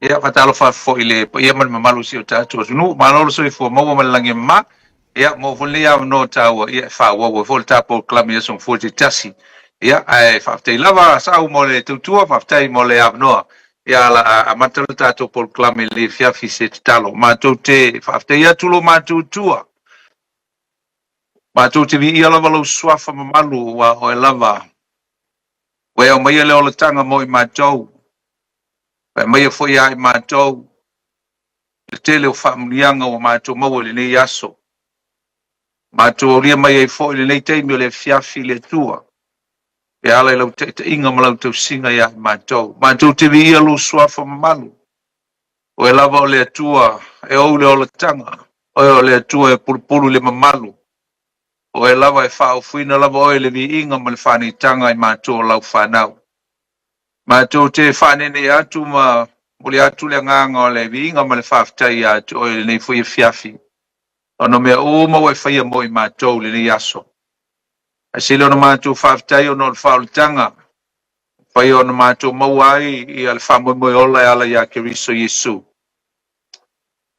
Ia, faatalofa atu foi i le paia ma le mamalu o si o tatou atunuu. Malo le soifua maua ma le lagi e mama. Ia, maua foi lenei avanoa taua, ia, e faaauau ai foi le tatou polokalame i aso Gafua taitasi. Ia, ae faafetai lava Sau mo le tautua, faafetai mo le avanoa. Ia, o le a amata le tatou polokalame i lenei afiafi i se tatalo. Matou te faafetai atu lo matou Atua. Matou te viia lava lou suafa mamalu aua o oe lava ua e aumaia le olataga mo i matou, ua e aumaia foi ia i matou le tele o faamanuiaga ua matou maua i lenei aso. Matou aulia mai ai foi lenei taimi o le afiafi i le Atua, e ala i lau taitaiga ma lau tausiga ia i matou. Matou te viia lou suafa mamalu, Oe lava o le Atua e ou le olataga, Oe o le Atua e pulupulu i le mamalu, Oe lava e faaofoina lava Oe i le viiga ma le faaneetaga i matou o Lau fanau. Matou te faaneenee atu ma momoli atu le agaga o le viiga ma le faafetai ia te Oe i lenei foi afiafi, ona o mea uma ua e faia mo i matou i lenei aso. Ae sili ona matou faafetai ona o le faaolataga mafai ona matou maua ai ia le faamoemoe ola e ala ia Keriso Iesu.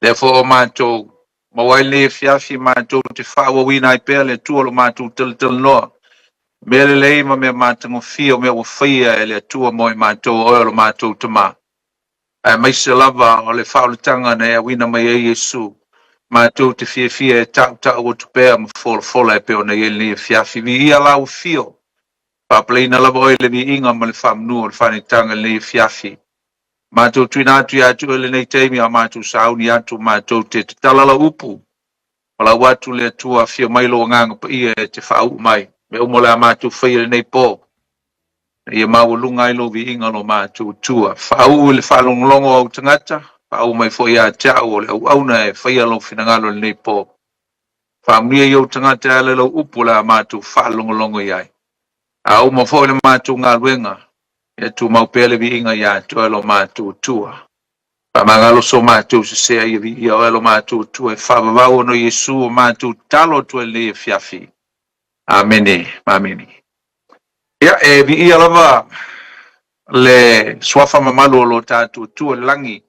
Lea foi ua matou maua ai lenei afiafi matou te faaauauina ai pea le Atua o lo matou talatalanoa mea lelei ma mea matagofie o mea ua faia e le Atua mo i matou o oe o lo matou Tama. Aemaise lava o le faaolataga na e auina mai ai Iesu, matou te fiafia e tautau atu pea ma folafola e pei ona i ai lenei afiafi. Viia lau afio Faapaleina lava oe i le viiga ma le faamanu o le faaneetaga i lenei afiafi. Matou tuuina atu ia te oe lenei taimi a o matou sauni atu matou te tatala lau upu. Palau atu le Atua afio mai lou Agaga Paia e te faauu mai mea uma o le a matou faia i lenei po, ina ia maualuga ai lou viiga lo matou Atua. Faauu i le faalogologo o ou tagata, faauu mai foi ia te au o le auauna e faia lou finagalo i lenei po. Faamanuia i ou tagata e ala i lau upu o le a matou faalogologo i ai. A uma foi le matou galuega, ia tumau pea le viiga ia te oe lo matou Atua. Faamagalo so matou sese a ia viia oe lo matou Atua e faavavau ona o Iesu o matou tatalo atu ai i lenei afiafi. Amene. Amene. Ia, e viia lava le suafa mamalu o lo tatou Atua i le lagi,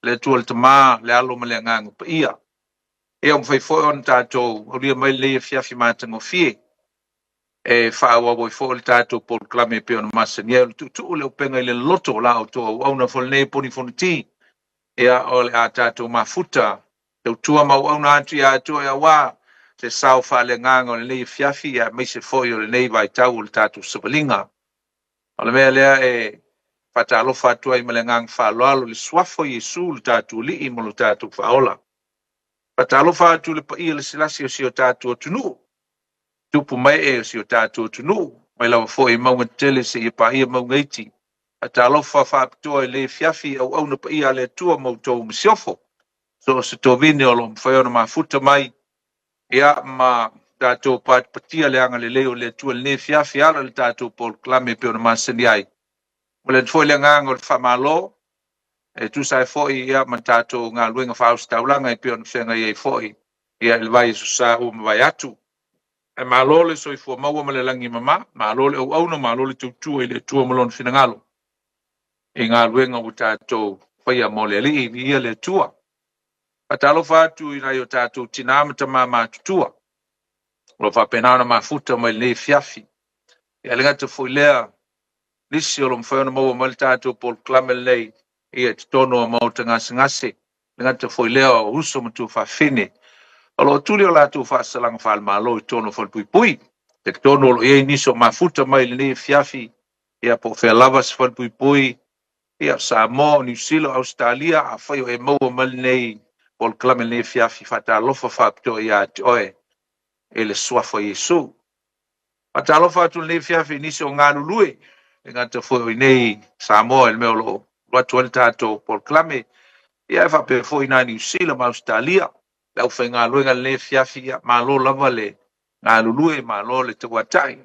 le Atua le Tama, le Alo ma le Agaga Paia. Ia, ua mafai foi ona tatou aulia mai lenei afiafi matagofie e faaauau ai foi le tatou polokalame e pei ona masani ai. O le tuutuu le upega i le loloto o la outou auauna foi lenei poni fonoti. Ia, o le a tatou mafuta tautua ma auauna atu ia te oe aua se sao faaleagaga o lenei afiafi, ia aemaise foi o lenei vaitau o le tatou savaliga. O le mea lea e faatalofa atu ai ma le agaga faaaloalo i le suafa o Iesu lo tatou Alii ma lo tatou Faaola. Faatalofa atu i le paia lasilasi o si o tatou atunuu, tupu ma ee o si o tatou atunuu, mai lava foi i mauga tetele seia paia mauga iti. Faatalofa faapitoa i lenei afiafi i auauna paia a le Atua ma outou masiofo, so o se tovine o lo o mafai ona mafuta mai, ia ma tatou patipatia le agalelei o le Atua i lenei afiafi e ala i le tatou polokalame e pei ona masani ai. Momoli atu foi le agaga o le faamalo e tusa ai foi ia ma tatou galuega faaositaulaga e pei ona feagai ai foi ia i le vaiaso sa ua mavae atu. Ae malo le soifua maua ma le lagi e mama, malo le auauna, malo le tautua i le Atua ma Lona finagalo i galuega ua tatou faia mo le Alii. Viia le Atua. Faatalofa atu i nai o tatou tinā ma tamā matutua o lo o faapena ona mafuta mai lenei afiafi. Ia le gata foi lea, nisi o lo o mafai ona maua mai le tatou polokalame lenei ia i totonu o maota gasegase, le gata foi lea o uso ma tuafafine o lo o tuli o latou faasalaga faale-Malo i totonu o falepuipui. Talitonu o lo o i ai nisi o mafuta mai i lenei afiafi, ia po o fea lava se falepuipui, ia o Samoa, o Niu Sila, o Ausetalia, afai o e maua mai lenei polokalame i lenei afiafi, faatalofa faapitoa ia te oe i le suafa o Iesu. Faatalofa atu i lenei afiafi i nisi o galulue, le gata foi o i nei Samoa i le mea o lo o alu atu ai le tatou polokalame, ia ae faapea foi i na Niu Sila ma Ausetalia, le aufaigaluega i lenei afiafi, ia malo lava le galulue, malo le tauatai,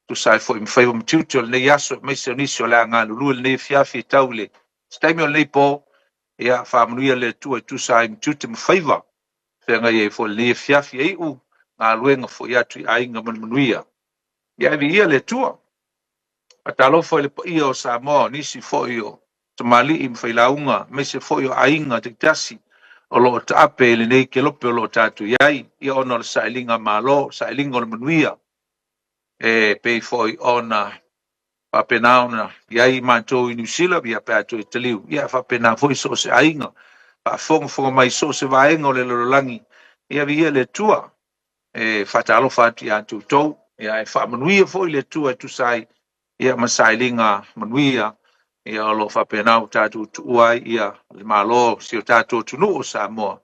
tusa ai foi ma faiva ma tiute o lenei aso, aemaise o nisi o le a galulue i lenei afiafi e tau i le se taimi o lenei po, ia faamanuia le Atua e tusa ai ma tiute ma faiva feagai ai foi lenei afiafi e iu galuega foi atu i aiga ma le manuia. Ia e viia le Atua. Faatalofa i le paia o Samoa, o nisi foi o tamalii ma failauga, aemaise foi o aiga taitasi o lo o taape i lenei kelope o lo o tatou i ai, ia ona o le sailiga malo, sailiga o le manuia, e pei foi ona faapena ona i ai matou i Niu Sila, ia pe a toe taliu, ia faapena foi so o se aiga faafogafoga mai so o se vaega o le lalolagi, ia viia le Atua. E faatalofa atu ia te outou, ia e faamanuia foi le Atua e tusa ai ia ma sailiga manuia ia o lo o faapena ua tatou tuua ai ia le Malo o si o tatou atunuu o Samoa,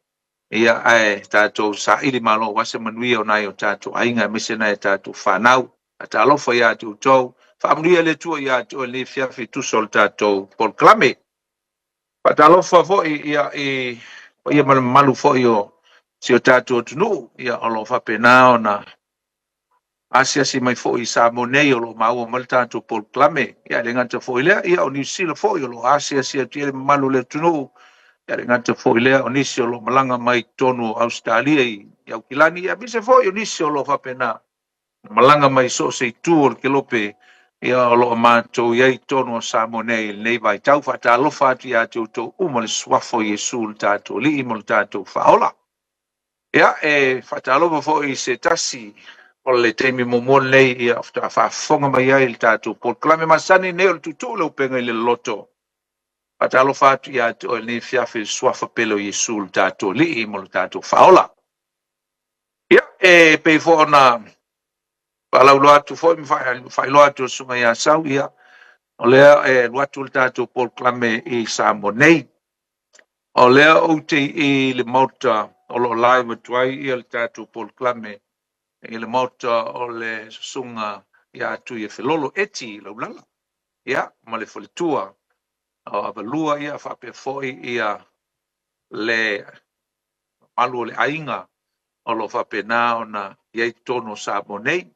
ia ae tatou saili malo aua se manuia o nai o tatou aiga aemaise nai a tatou fanau. Faatalofa ia te outou, faamanuia le Atua ia te oe i lenei afiafi e tusa o le tatou polokalame. Faatalofa foi ia i paia ma le mamalu foi o si o tatou atunuu ia o lo o faapena ona asiasi mai foi i Samoa nei o lo o maua mai le tatou polokalame. Ia e le gata foi i lea, ia o Niu Sila foi o lo o asiasi atu i ai le mamalu o le atunuu. Ia e le gata foi i lea, o nisi o lo o malaga mai i totonu o Ausetalia i Aukilani, ia aemaise foi o nisi o lo o faapena ona malaga mai i so o se itu o le kelope ia o lo o matou i ai i totonu o Samoa nei i lenei vaitau. Faatalofa atu ia te outou uma i le suafa o Iesu le tatou Alii ma le tatou Faaola. Ia, e faatalofa foi i se tasi o le taimi muamua lenei ia faatoa faafofoga mai ai i le tatou polokalame masani nei o le Tuutuu le Upega i le Loloto. Faatalofa atu ia te oe i lenei afiafi i le suafa pele o Iesu le tatou Alii ma le tatou Faaola. Ia, e pei foi ona faalauiloa atu foi ma faailoa atu e le Susuga ia Sau, ia, o lea e alu atu le tatou polokalame i Samoa nei. O lea ou te i le Maota o lo o live atu ai ia le tatou polokalame i le Maota o le Susuga ia Tuiafelolo Eti Laulala, ia, ma le faletua o Avalua, ia, faapea foi ia le mamalu o le aiga o lo o faapena ona i ai i totonu o Samoa nei,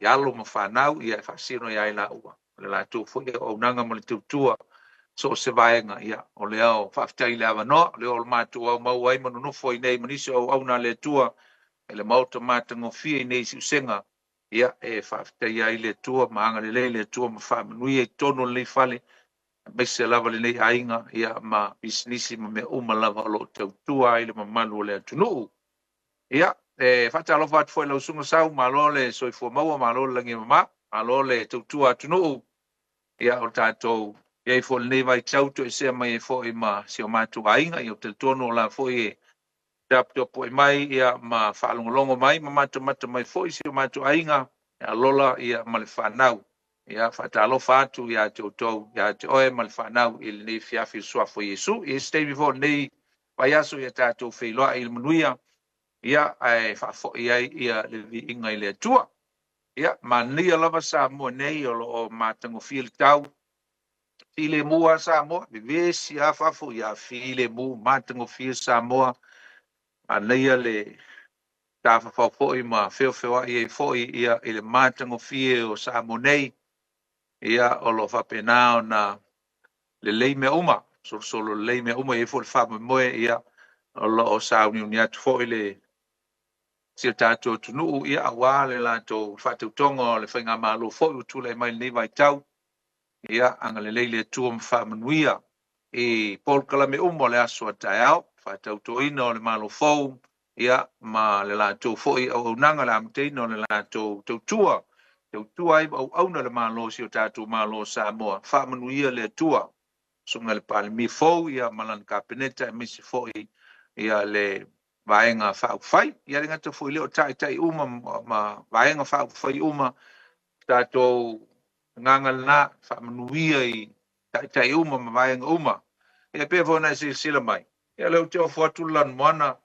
i alo ma fanau, ia e faasino ia i laua, o le latou foi auaunaga ma le tautua so o se vaega, ia, o lea o faafetai i le avanoa, o lea o le matou aumau ai ma nonofo ai nei ma nisi o auauna a le Atua i le Maota matagofie i nei Siusega, ia, e faafetaia ai le Atua ma agalelei le Atua ma faamanuia i totonu o lenei fale, aemaise lava lenei aiga, ia, ma pisinisi ma mea uma lava o lo o tautua ai le mamalu o le atunuu. Ia, e faatalofa atu foi i lau Susuga Sau, malo le soifua maua, malo le lagi e mama, malo le tautua atunuu. Ia, o tatou i ai foi i lenei vaitau toesea mai ai foi ma si o matou aiga. Ia, ou te talitonu o la foi e taputapuai mai ia ma faalogologo mai ma matamata mai foi si o matou aiga, ia Lola ia ma le fanau. Ia, faatalofa atu ia te outou, ia te oe ma le fanau i lenei afiafi i le suafa o Iesu. I se taimi foi o lenei vaiaso ia tatou feiloai i le manuia, ia, ae faafoi ai ia le viiga i le Atua. Ia, manaia lava Samoa nei o lo o matagofie le tau. Filemu lava Samoa, vevesi lava fafo, ia filemu, matagofie Samoa. Manaia le tafafao foi ma feofeoai ai foi ia i le matagofie o Samoa nei. Ia, o lo o faapena ona lelei mea uma, solosolo lelei mea uma, e i ai foi le faamoemoe, ia, o lo o sauniuni atu foi le si o tatou atunuu, ia, aua le latou faatautoga o le faigamalo foi ua tulai mai i lenei vaitau. Ia, agalelei le Atua ma faamanuia i polokalame uma o le aso a taeao, faatautoina o le Malo fou, ia, ma le latou foi auaunaga, le amataina o le latou tautua, tautua ai ma auauna le Malo, si o tatou Malo o Samoa. Faamanuia le Atua, Susuga i le Palemia fou, ia, ma lana Kapeneta, aemaise foi ia le Vaega Faaupufai. Ia le gata foi i lea o taitai uma ma Vaega Faaupufai uma, tatou agaga lena, faamanuia i taitai uma ma vaega uma. Ia pei foi ona e silasila mai, ia o lea ou te ofo atu le lanumoana,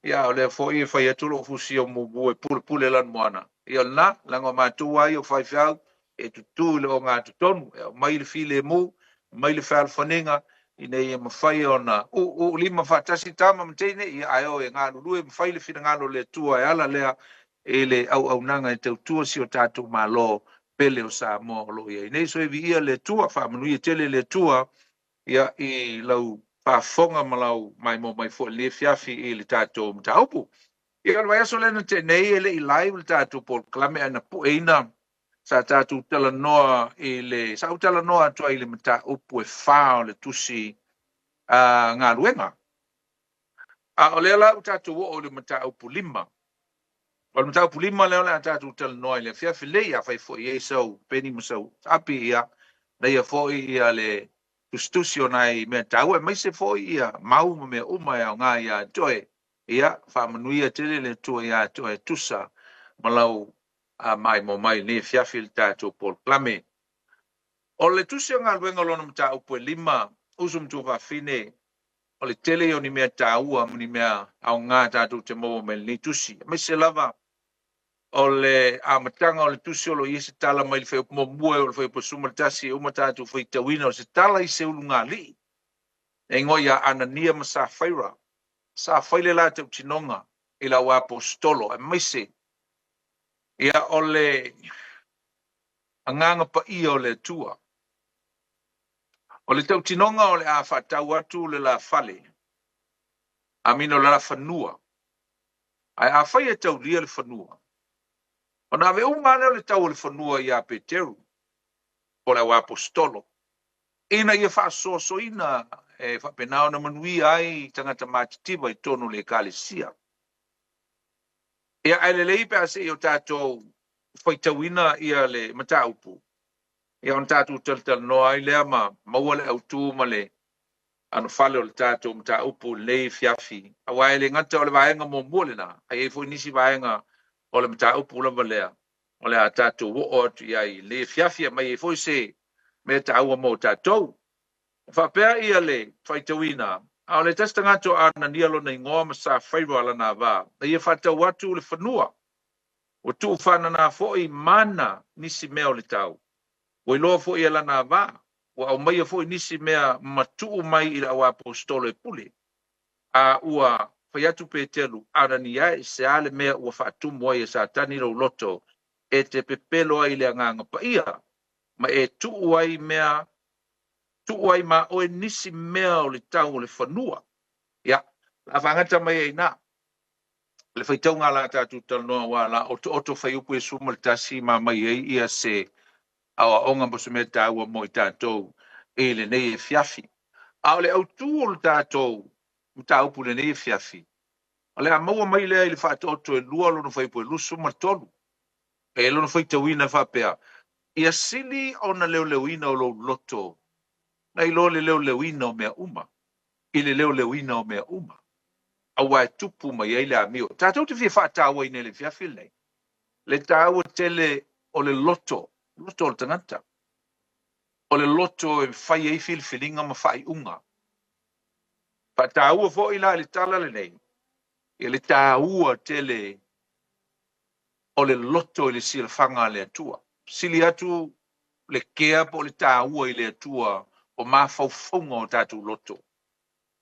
ia o lea foi e fai atu lou fusi o mumu e pulepule lanumoana. Ia o lena, leaga o matou lava ia o faifeau, e tutu i le ogatotonu, e aumai le filemu, aumai le fealofaniga, ina ia mafai ona uu lima faatasi tama ma teine, ia ae o e galulue ma fai le finagalo o le Atua e ala lea i le auaunaga e tautua si o tatou Malo pele o Samoa o lo o i ai nei. So e viia le Atua, faamanuia tele le Atua ia i lau faafofoga ma lau maimoa mai foi i lenei afiafi i le tatou mataupu. Ia o le vaiaso lea na tea nei e le i live le tatou polokalame ae na pueina Sa tatou talanoa i le, sa ou talanoa atu ai i le mataupu e fa o le tusi a galuega. A o lea la ua tatou oo i le mataupu lima. O le mataupu lima lea o le a tatou talanoa i le afiafi nei, afai foi e i ai sau peni ma sau api, ia, na ia foi ia le tusitusi o nai mea taua, aemaise foi ia mau ma mea uma e aoga ia te oe. Ia, faamanuia tele le Atua ia te oe e tusa ma lau maimoa mai i lenei afiafi i le tatou polokalame. O le tusi o galuega o lona mataupu e lima, uso ma tuafafine, o le tele ia o ni mea taua ma ni mea aoga tatou te maua mai lenei tusi. Aemaise lava o le amataga o le tusi o lo o i ai se tala mai le fuaiupu muamua e oo i le fuaiupu 11 e uma tatou faitauina o se tala i se ulugalii e igoa ia Anania ma Safaira. Sa fai le la tautinoga i le auaposeitolo aemaise ia o le agaga paia o le Atua. O le tautinoga o le a faatau atu le la fale, amina o le la fanua. Ae afai e taulia le fanua, ona ave uma lava lea o le tau o le fanua ia Peteru, po o le auaposeitolo, ina ia faasoasoaina e faapena ona manuia ai tagata matitiva i totonu o le Ekalesia. Ia, ae lelei pe a se i o tatou faitauina ia le mataupu, ia ona tatou talatalanoa ai lea ma maua le autu ma le anofale o le tatou mataupu i lenei afiafi, aua e le gata o le vaega muamua lena, ae i ai foi nisi vaega o le mataupu lava lea o le a tatou oo atu i ai i lenei afiafi, e aumai ai foi se mea taua mo tatou. E faapea ia le faitauina, a o le tasi tagata o Anania lona igoa ma Safaira lana ava, na ia faatau atu le fanua, ua tuufaanana foi mana nisi mea o le tau. Ua iloa foi e lana ava, ua aumaia foi nisi mea ma tuu mai i le auaposeitolo e pule. A ua fai atu Petelu, Anania e, se a le mea ua faatumu ai e Satani lou loto e te pepelo ai i le Agaga Paia, ma e tuu ai mea, tuu ai ma oe nisi mea o le tau o le fanua? Ia, o le a faagata mai ai i ina le faitauga a la tatou talanoa, aua o le a otooto fuaiupu e 11 ma aumai ai ia se aoaoga mo se mea taua mo i tatou i lenei afiafi. A o le autu o le tatou mataupu i lenei afiafi, o le a maua mai lea i le faatooto e lua lona fuaiupu e 23. E lona faitauina e faapea, Ia sili ona leoleoina o lou loto nai lo le leoleoina o mea uma, i le leoleoina o mea uma, aua e tupu mai ai le amio. Tatou te fia faatauaina i le afiafi lenei le taua tele o le loto, loto o le tagata. O le loto e fai ai filifiliga ma faaiuga. Faataua foi la i le tala lenei, ia le taua tele o le loto i le silafaga a le Atua. Sili atu le kea po o le taua i le Atua o mafaufauga o tatou loto,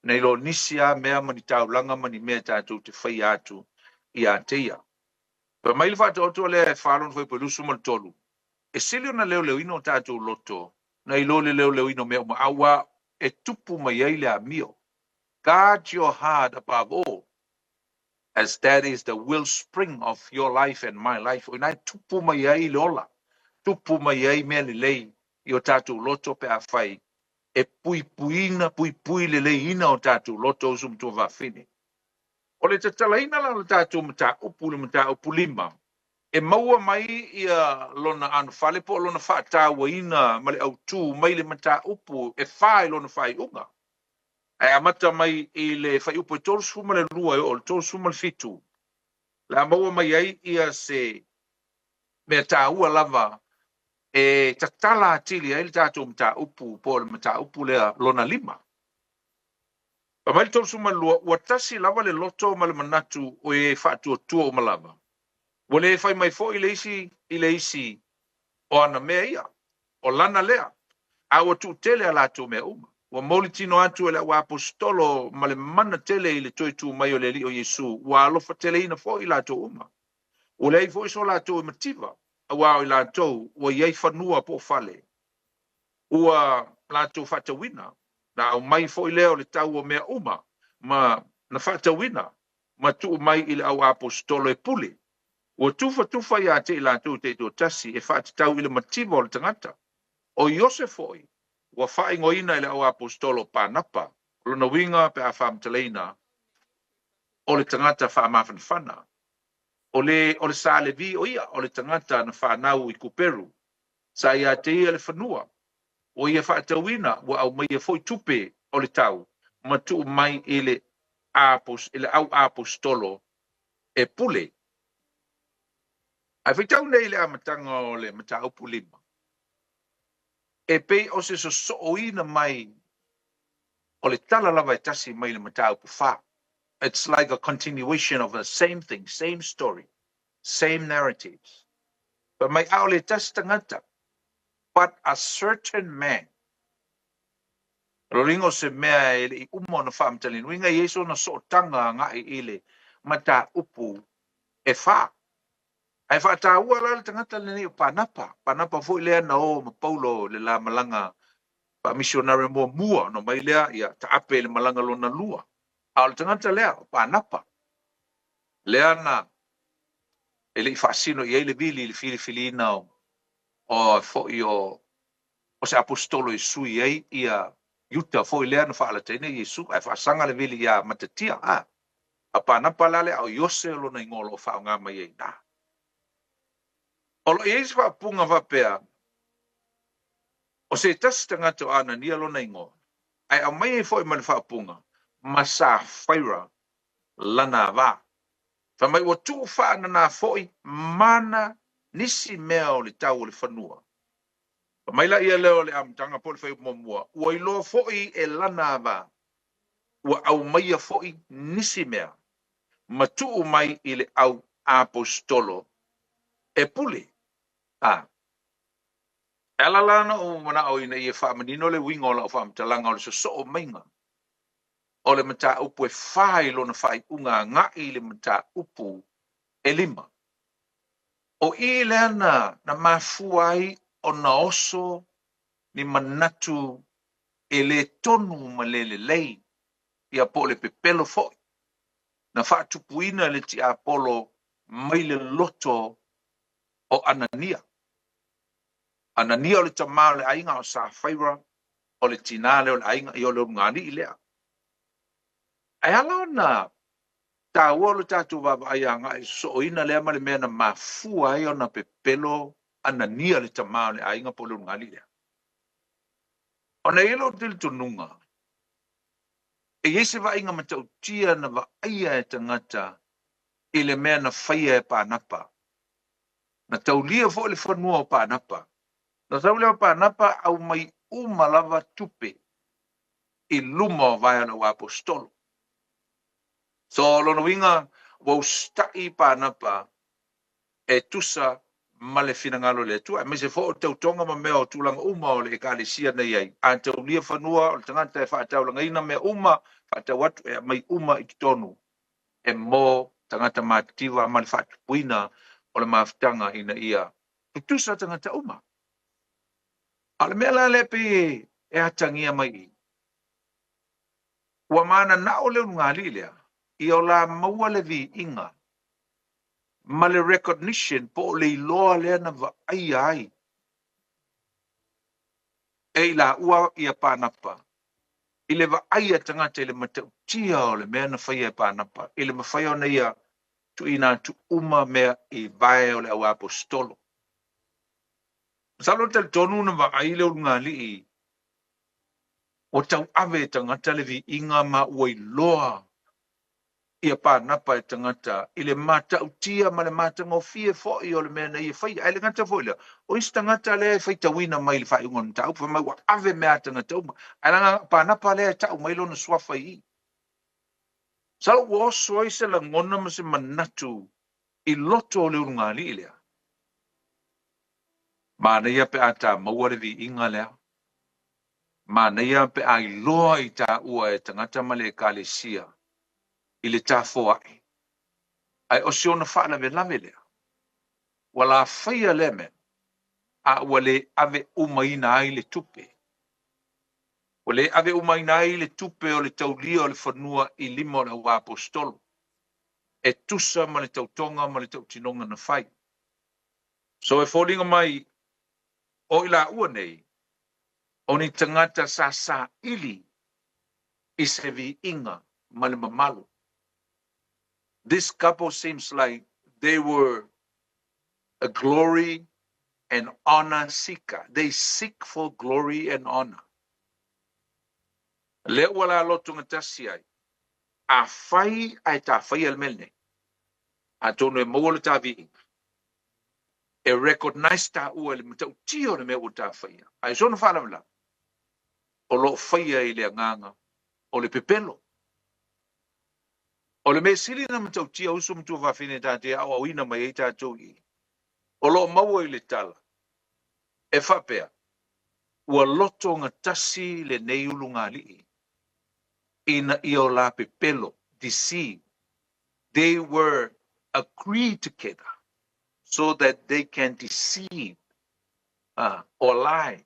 nei lo nisi lava mea ma ni taulaga ma ni mea tatou te faia atu ia te ia. Fai mai le faataoto lea e fa lona fuaiupu e 23, E sili ona leoleoina o tatou loto nai lo le leoleoina o mea uma, aua e tupu mai ai le amio. Guard your heart above all, as that is the wellspring of your life and my life. O ina e tupu mai ai le ola, tupu mai ai mea lelei i o tatou loto pe afai e puipuiina, puipui leleiina o tatou loto uso ma tuafafine. O le tatalaina la o le tatou mataupu, le mataupu lima, e maua mai ia lona anofale po o lona faatauaina ma le autu mai le mataupu e fa i lona faaiuga. Ae amata mai i le fuaiupu e 32 e oo i le 37, o le a maua mai ai ia se mea taua lava e tatala atili ai le tatou mataupu po o le mataupu lea lona lima. Fai mai le 32, ua tasi lava le loto ma le manatu o e faatuatua uma lava. Ua le fai mai foi le isi i le isi o ana mea ia, o lana lea, a ua tuutele a latou mea uma. Ua molitino atu e le auaposeitolo ma le mana tele i le toe tu mai o le Alii o Iesu, ua alofa teleina foi i latou uma. Ua leai foi so latou e mativa, aua o i latou ua i ai fanua po o fale, ua latou faatauina, na aumai foi lea o le tau o mea uma, ma na faatauina ma tuu mai i le auaposeitolo e pule. Ua tufatufa ia te i latou taitoatasi e faatatau i le mativa o le tagata. O Iose foi, ua faaigoaina e le auaposeitolo o Panapa, o lona uiga pe a faamatalaina, o le tagata faamafanafana. O le, o le sa Levi o ia, o le tagata na fanau i Kuperu, sa ia te ia le fanua. Ua ia faatauina, ua aumaia foi tupe o le tau ma tuu mai i le i le auaposeitolo e pule. Ae faitau nei i le amataga o le mataupu 5, e pei o se sosooina mai o le tala lava e tasi mai le mataupu 4. It's like a continuation of the same thing, same story, same narratives. Fai mai ʻaʻole e tasi tagata, but a certain man. O lona uiga o se mea e le i uma ona faamatalaina, uiga e i ai sona sootaga agai i le mataupu e 4. Ae faataua la le tagata lenei o Panapa. Panapa foi lea na o ma Paulo i le la malaga faamisionare muamua, ona omai lea ia taape i le malaga lona lua. A o le tagata lea o Panapa, lea na e le i faasino i ai le vili i le filifiliina o foi o se aposetolo e sui ai ia Iuta foi lea na faalataina Iesu, ae faasaga le vili ia Matatia. A a Panapa la lea, a o Iose o lona igoa o lo o faaaoga mai ai i ina. O lo o i ai se faaupuga faapea, o se tasi tagata o Anania lona igoa, ae aumai ai foi ma le faaupuga, ma Safaira lana ava. Fai mai ua tuu faanana foi mana nisi mea o le tau o le fanua. Fai mai la ia lea o le amataga po o le fuaiupu muamua, ua iloa foi e lana ava, ua aumaia foi nisi mea ma tuu mai i le au aposetolo e pule. A. E ala la ona ou manao ina ia faamanino le uiga o lau faamatalaga o le sosoo maiga o le mataupu e 4 i lona faaiuga agai i le mataupu e 5. O i lea na mafua ai ona oso ni manatu e le tonu ma le lelei, ia po o le pepelo foi, na faatupuina le tiapolo mai le loto o Anania. Anania o le tamā o le aiga, o Safaira o le tinā lea o le aiga, ia o le ulugalii lea. Ae ala ona taua o le tatou vaavaai agai i sosooina lea ma le mea na mafua ai ona pepelo Anania le tamā o le aiga po o le ulugalii lea. Ona e i ai lou talitonuga, e i ai se vaaiga matautia na vaaia e tagata i le mea na faia e Panapa. Na taulia foi le fanua o Panapa. Na sau lea o Panapa aumai uma lava tupe i luma o vae o le auaposeitolo. So lona uiga ua usitai Panapa e tusa ma le finagalo o le Atua, aemaise foi o tautoga ma mea o tulaga uma o le ekalesia na i ai. A taulia fanua o le tagata e faataulagaina mea uma, faatau atu e aumai uma i totonu e mo tagata matitiva ma le faatupuina o le mafutaga ina ia tutusa tagata uma. A o le mea la lea pei e atagia mai i i, ua mananao le ulugalii lea ia o la maua le viiga ma le recognition po o le iloa lea na vaaia ai e i laua ia Panapa i le vaai a tagata i le matautia o le mea na faia e Panapa i le mafai ona ia tuuina atu uma mea i vae o le auaposeitolo. Masalo e talitonu na vaai le ulugalii ua tauave e tagata le viiga ma ua iloa ia Panapa e tagata i le matautia ma le matagofie foi o le mea na ia faia. Ae le gata foi lea, o isi tagata lea e faitauina mai i le faaiuga o le mataupu, fai mai ua ave mea a tagata uma, ae leaga o Panapa lea e tau mai lona suafa i i. Masalo ua oso ai se lagona ma se manatu i loto o le ulugalii lea. Manaia pe a ta maua le viiga lea. Manaia pe a iloa i taua e tagata ma le ekalesia i le tafoa'i. Ae o si ona faalavelave lea, ua la faia lea mea, a ua le ave umaina ai le tupe. Ua le ave umaina ai le tupe o le taulia o le fanua i lima o le auaposeitolo. E tusa ma le tautoga ma le tautinoga na fai. So e foliga mai o i laua nei, o ni tagata sa saili i se viiga ma le mamalu. This couple seems like they were a glory and honor seeker. They seek for glory and honor. Lea ua la lotogatasi ai, afai ae ta faia le mea lenei, atonu e maua le ta viiga, e recognize taua i le matautia o le mea ua ta faia. Ae sona faalavelave, o lo o faia i le agaga o le pepelo. O le mea sili na matautia uso ma tuafafine ta te aoaoina mai ai tatou i i, o lo o maua i le tala e faapea, ua lotogatasi lenei ulugalii ina ia o la pepelo, deceive. They were agreed together so that they can deceive or lie.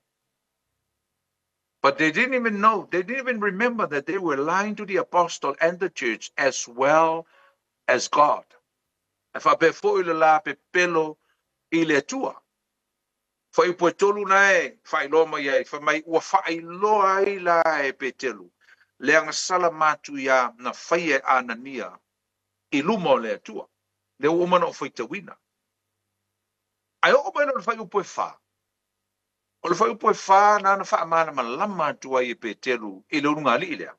But they didn't even know, they didn't even remember that they were lying to the apostle and the church as well as God. E faapea foi le la pepelo i le Atua. Fuaiupu e 3 na e faailoa mai ai, fai mai ua faailoa ai la e Petelu le agasala matuia na faia e Anania i luma o le Atua. Lea ua uma ona ou faitauina. Ae oo mai loa i le fuaiupu e 4, o le fuaiupu e 4 na na faamalamalama atu ai e Petelu i le ulugalii lea.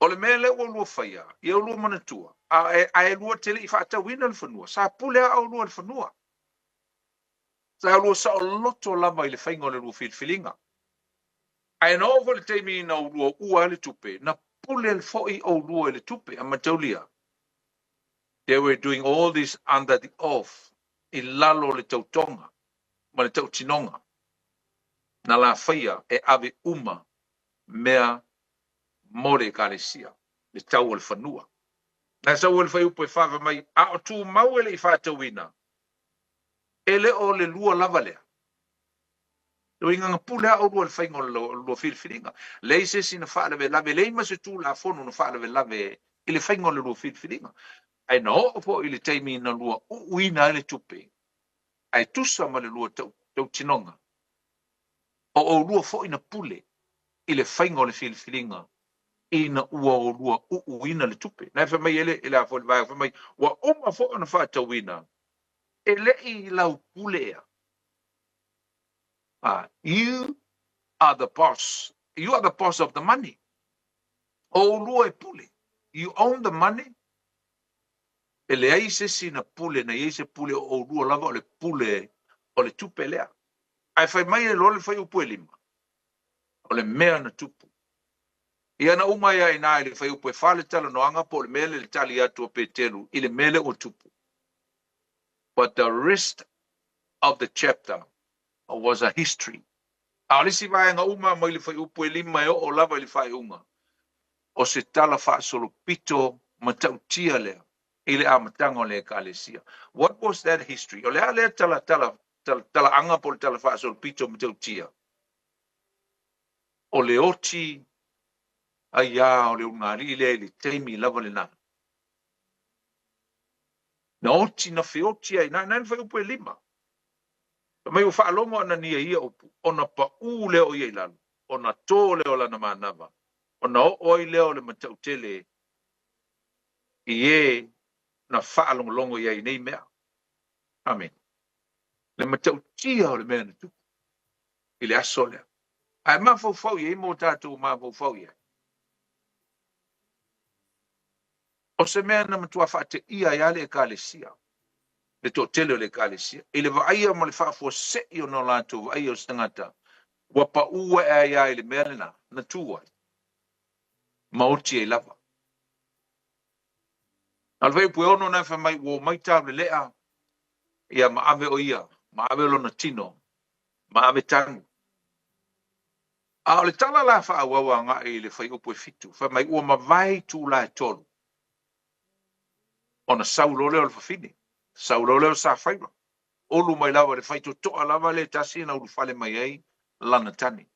O le mea lea ua lua faia, ia lua manatua, ae lua te le i faatauina le fanua, sa pule lava oulua i le fanua. Sa lua saoloto lava i le faiga o le lua filifiliga. Ae na oo foi le taimi ina oulua uua ai le tupe, na pule foi oulua i le tupe. A mataulia, they were doing all this under the oath, i lalo o le tautoga ma le tautinoga na la faia e ave uma mea mo le Ekalesia, le tau o le fanua. Na sau ai le fuaiupu e 4 fai mai, a o tumau e le i faatauina, e le o le lua lava lea. Le uiga na pule lava oulua i le faiga o le lua filifiliga. Leai se isi na faalavelave, leai ma se Tulafono na faalavelave i le faiga o le lua filifiliga. Ae na oo foi i le taimi na lua uuina ai le tupe, ae tusa ma le lua tautinoga, o oulua foi na pule i le faiga o le filifiliga ina ua oulua uuina le tupe. Na e fai mai e le, le a foi le vaega, fai mai, ua uma foi ona faatauina, e le i lau pule ea. You are the boss. You are the boss of the money. O oulua e pule. You own the money. E leai se isi na pule, na iai se pule o oulua lava o le pule o le tupe lea. Ae fai mai e loa le fuaiupu e 5, o le mea na tupu. Ia na uma ai i ina i le fuaiupu e 4 le talanoaga po o le mea lea le tali atu a Petelu i le mea lea ua tupu. But the rest of the chapter was a history. A o le isi vaega uma mai le fuaiupu e 5 e oo lava i le faaiuga, o se tala faasolopito matautia lea i le amataga o le Ekalesia. What was that history? O le a lea tala, tala, tala, talaaga po o le tala faasolopito matautia? O le oti aiā o le ulugalii lea i le taimi lava lena. Na oti, na feoti ai, na na le fuaiupu e 5. Fai mai ua faalogo Anania i ia upu, ona paʻū lea o ia i lalo, ona tō lea o lana manava, ona oo ai lea o le matautele i e na faalogologo i ai i nei mea. Amene. Le matautia o le mea na tupu i le aso lea. Ae mafaufau i ai mo tatou mafaufau i ai. O se mea na matua faateia ai lava le Ekalesia, le toatele o le Ekalesia, i le vaaia ma le faafuasei ona o latou vaaia o se tagata ua paʻū ae ai lava i le mea lena na tu ai, ma oti ai lava. A o le fuaiupu e 6 na e fai mai, ua omai taulelea, ia ma ave o ia, ma ave lona tino, ma ave tanu. A o le tala la faaauau agai i le fuaiupu e 7, fai mai ua mavae itula e 3, ona sau loa lea o le fafine, sau loa lea o Safaira, ulu mai lava le faitotoa lava le tasi na ulufale mai ai lana tane.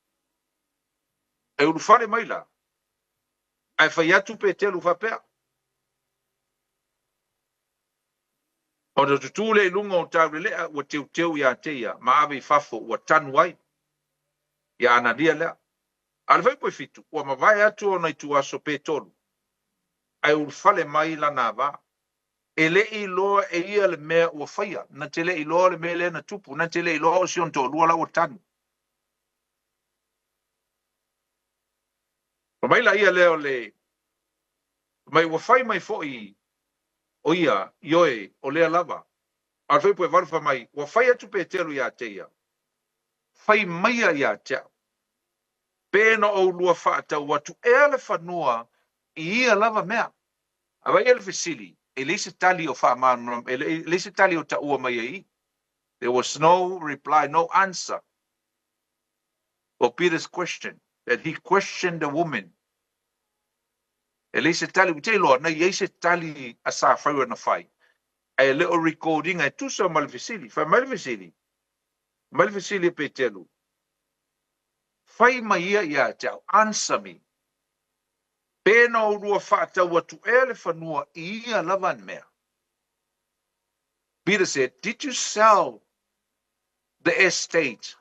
E ulufale mai la, ae fai atu Petelu faapea, Ona tutū lea i luga o taulelea ua teuteu ia te ia ma ave i fafo ua tanu ai ia Anania lea. A o le fuaiupu e fitu, ua mavae atu ona ituaso pe tolu, ae ulufale mai lana ava. E le i iloa e ia le mea ua faia, na te le i iloa le mea lea na tupu, na te le i iloa o si ona toalua la ua tanu. Fai mai laia lea o le mai ua fai mai foi o ia, ioe, o lea lava. A o le fuaiupu e valu fai mai, ua fai atu Petelu ia te ia, Fai maia ia te au, pe na oulua faatau atu ea le fanua i ia lava mea. A vai ia le fesili, e leai se tali o faamalamalama, e leai se tali o taua mai ai i. There was no reply, no answer for Peter's question, that he questioned the woman. E leai se tali, ou te iloa na i ai se tali a Safaira na fai, ae le o record ina e tusa ma le fesili. Fai mai le fesili, mai le fesili a Petelu, Fai mai ia ia te au, answer me, pe na oulua faatau atu ea le fanua i ia lava mea? Peter said, Did you sell the estate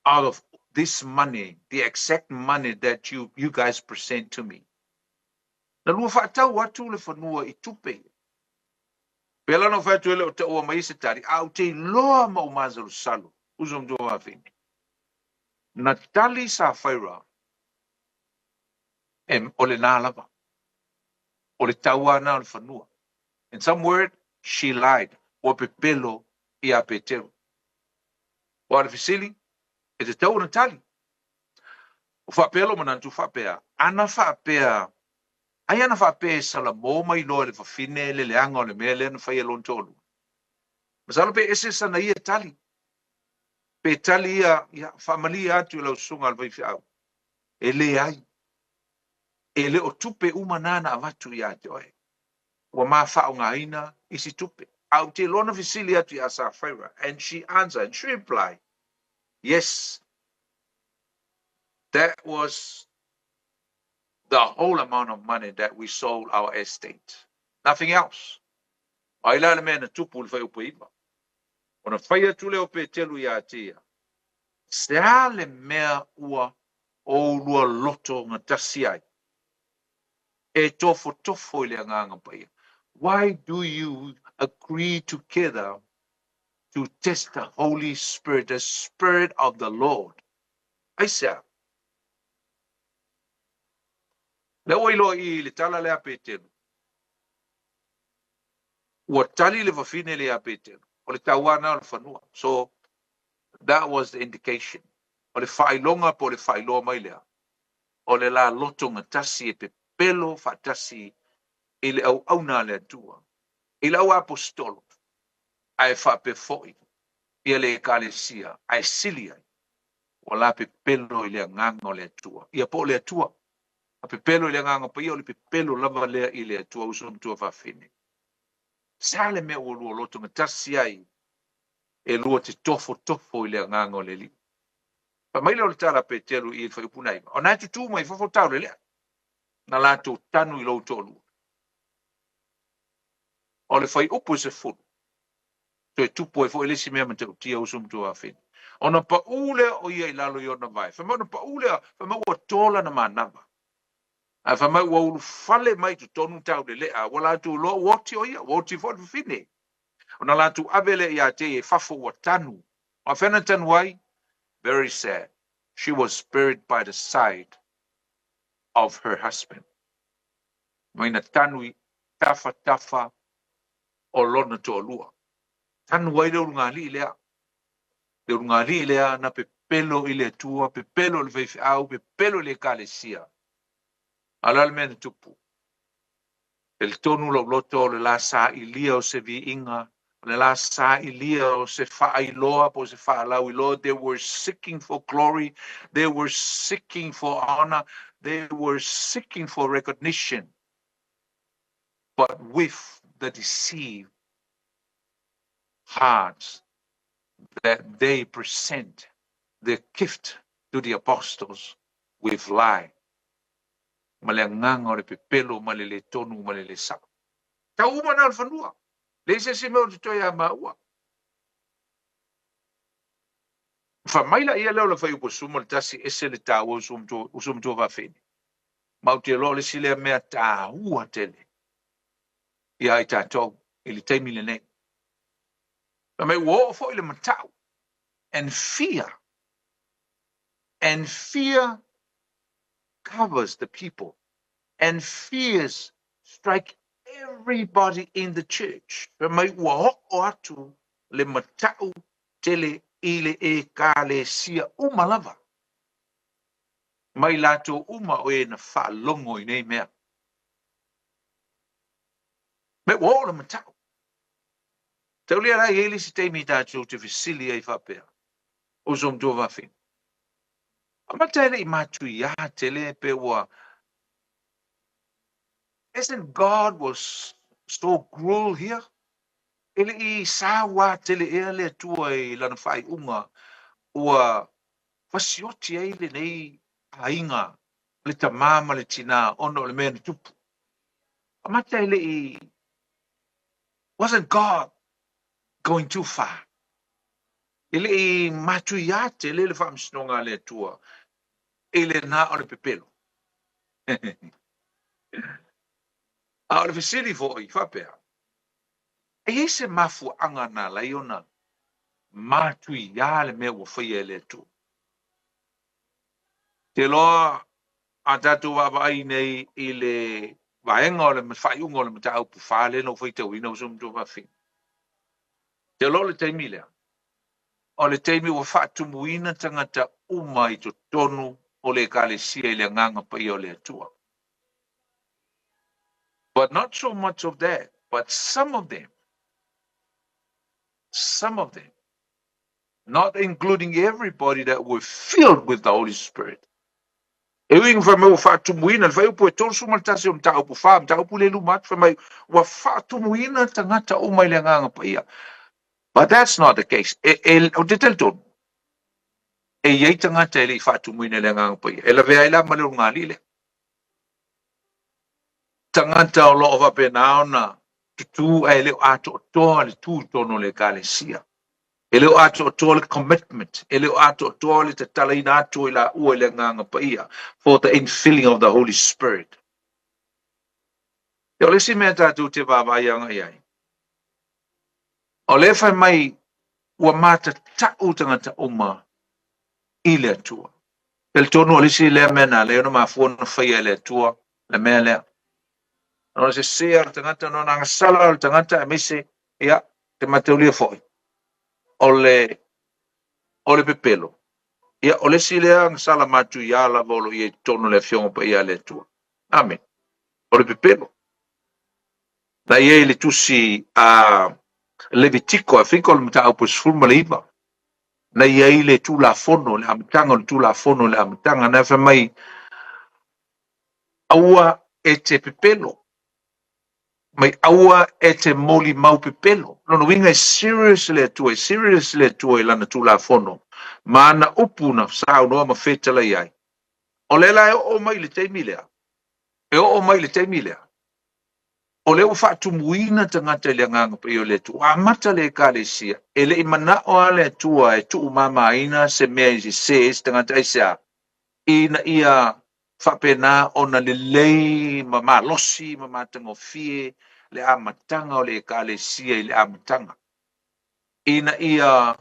out of this money, the exact money that you, you guys present to me? Na lua faatau atu le fanua i tupe ia. Pēlā na ou fai atu ai le o taua mai se tali, a ou te iloa ma ou masalosalo, uso ma tuafafine. Na tali Safaira, e, o lenā lava. O le tauā na o le fanua. In some word, she lied. Ua pepelo iā Peteru. Ua le fesili, e tatau ona tali. Ua faapea lou manatu faapea, ana faapea, ai ana faapea e salamo mai loa e le fafine le leaga o le mea lea na fai e lona toalua. Masalo pe ese sana ia tali. Pe tali ia, ia, faamalie atu i lau susuga a le faifeau. E leai. E le o tupe uma na na avatu ia te oe. Ua ma faaaogaina isi tupe. A ou te iloa na fesili atu ia Safaira, and she answered, and she replied, Yes, that was the whole amount of money that we sold our estate. Nothing else. Ai la le mea na tupu i le fuaiupu e iva. Ona fai atu lea o Petelu ia te ia, Se a le mea ua oulua loto gatasi ai e tofotofo i le Agaga Paia? Why do you agree together to test the Holy Spirit, the Spirit of the Lord? Aisea? Lea ua iloa i i le tala lea a Petelu. Ua tali le fafine lea ia Petelu, o le tauā na o le fanua. So, that was the indication. O le faailoga po o le faailoa mai lea, o le la loto gatasi e pepelo faatasi i le auauna a le Atua, i le au aposetolo, ae faapea foi ia le Ekalesia, ae sili ai, ua la pepelo i le agaga o le Atua. Ia po o le Atua, a pepelo i le Agaga Paia, o le pepelo lava lea i le Atua, uso matua fafine. Se a le mea ua lua loto gatasi ai e lua te tofotofo i le agaga o le Alii? Fai mai lea o le tala a Peteru i le fuaiupu 9, Ona e tutū mai fafo taulelea, na latou tanu i lou toalua. O le fuaiupu e 10, toe tupu ai foi le isi mea matautia, uso matua fafine. Ona paʻū lea o ia i lalo i ona vae. Fai mai ona paʻū lea, fai mai ua tō lana manava. Ae fai mai ua ulufale mai i totonu taulelea, ua latou iloa ua oti o ia, ua oti foi le fafine. Ona latou ave lea ia te ia i fafo ua tanu. A fea na tanu ai? Very sad. She was buried by the side of her husband. Mai na tanu i tafatafa o lona toalua. Tanu ai le ulugalii lea. Le ulugalii lea na pepelo i le Atua, pepelo i le faifeau, pepelo i le Ekalesia. A o le a le mea na tupu? Talitonu lou loto o le la sailia o se viiga, o le la sailia o se faailoa po o se faalauiloa. They were seeking for glory, they were seeking for honor, they were seeking for recognition, but with the deceived hearts that they present their gift to the apostles with lie, ma le agaga o le pepelo ma le le tonu ma le le sao. Tau uma na o le fanua. Leai se isi mea o totoe ia maua. Fai mai laia lea o le fuaiupu 11, ese le taua uso matua faafeine. Ma ou te iloa o le isi lea mea taua tele ia i tatou i le taimi lenei. Fai mai ua oo foi le matau and fear and fear covers the people and fears strike everybody in the church. Fai mai ua oo atu le matau tele i le Ekalesia uma lava, mai latou uma o e na faalogo i nei mea. Me ua oo le matau. Taulia la e i ai le isi taimi tatou te fesili ai faapea, uso matua fafine. Amata e le i matuiā tele pe ua Isn't God was so cruel here? E le i sauā tele ea le Atua i lana faaiuga ua fasioti ai lenei aiga, le tamā ma le tinā ona o le mea na tupu. Amata e le i Wasn't God going too far? E le i matuiā tele le faamasinoga a le Atua i lena o le pepelo. A o le fesili foi faapea, e i ai se mafuaaga na ala ai ona matuiā le mea ua faia e le Atua? Te iloa a tatou vaavaai nei i le vaega o le faaiuga o le mataupu 4 lea na ou faitauina uso matua fafine. Te iloa o le taimi lea, o le taimi ua faatumuina tagata uma i totonu o le Ekalesia i le Agaga Paia o le Atua. But not so much of that, but some of them, some of them, not including everybody that were filled with the Holy Spirit. E ui ina fai mai ua faatumuina le fuaiupu e 31 o mataupu 4, mataupu le luma atu, fai mai ua faatumuina tagata uma i le Agaga Paia. But that's not the case. E, e, ou te talitonu, e i ai tagata e le i faatumuina i le Agaga Paia. E lavea ai la ma le ulugalii lea. Tagata o lo o faapena ona tutū ae le o atoatoa le tū i totonu o le Ekalesia. E le o atoatoa le commitment, e le o atoatoa le tatalaina atu o i laua i le Agaga Paia for the infilling of the Holy Spirit. Ia, o le isi mea tatou te vaavaai agai ai, o lea e fai mai ua matatau tagata uma i le Atua. Talitonu o le isi lea mea na ala ai ona mafua ona faia e le Atua le mea lea. Ona sese o le tagata, ona agasala o le tagata, aemaise, ia, te mataulia foi, o le, o le pepelo. Ia, o le isi lea agasala matuiā lava o lo o i ai i totonu o le Afioga Paia a le Atua. Amene. O le pepelo. Na i ai le tusi a Levitiko, I think o le mataupu e 19, na i ai le Tulafono, le amataga o le Tulafono i le amataga, na fai mai, aua e te pepelo, mai aua e te molimau pepelo. Lona uiga e serious le Atua, e serious le Atua i lana Tulafono, ma ana upu na saunoa ma fetalai ai. O lea la e oo mai i le taimi lea, e oo mai i le taimi lea, o lea ua faatumuina tagata i le Agaga Paia o le Atua, ua amata le Ekalesia, e le i manao lava le Atua e tuumamaina se mea i sese ai se tagata, aisea? Ina ia faapena ona lelei ma malosi ma matagofie le amataga o le Ekalesia i le amataga, ina ia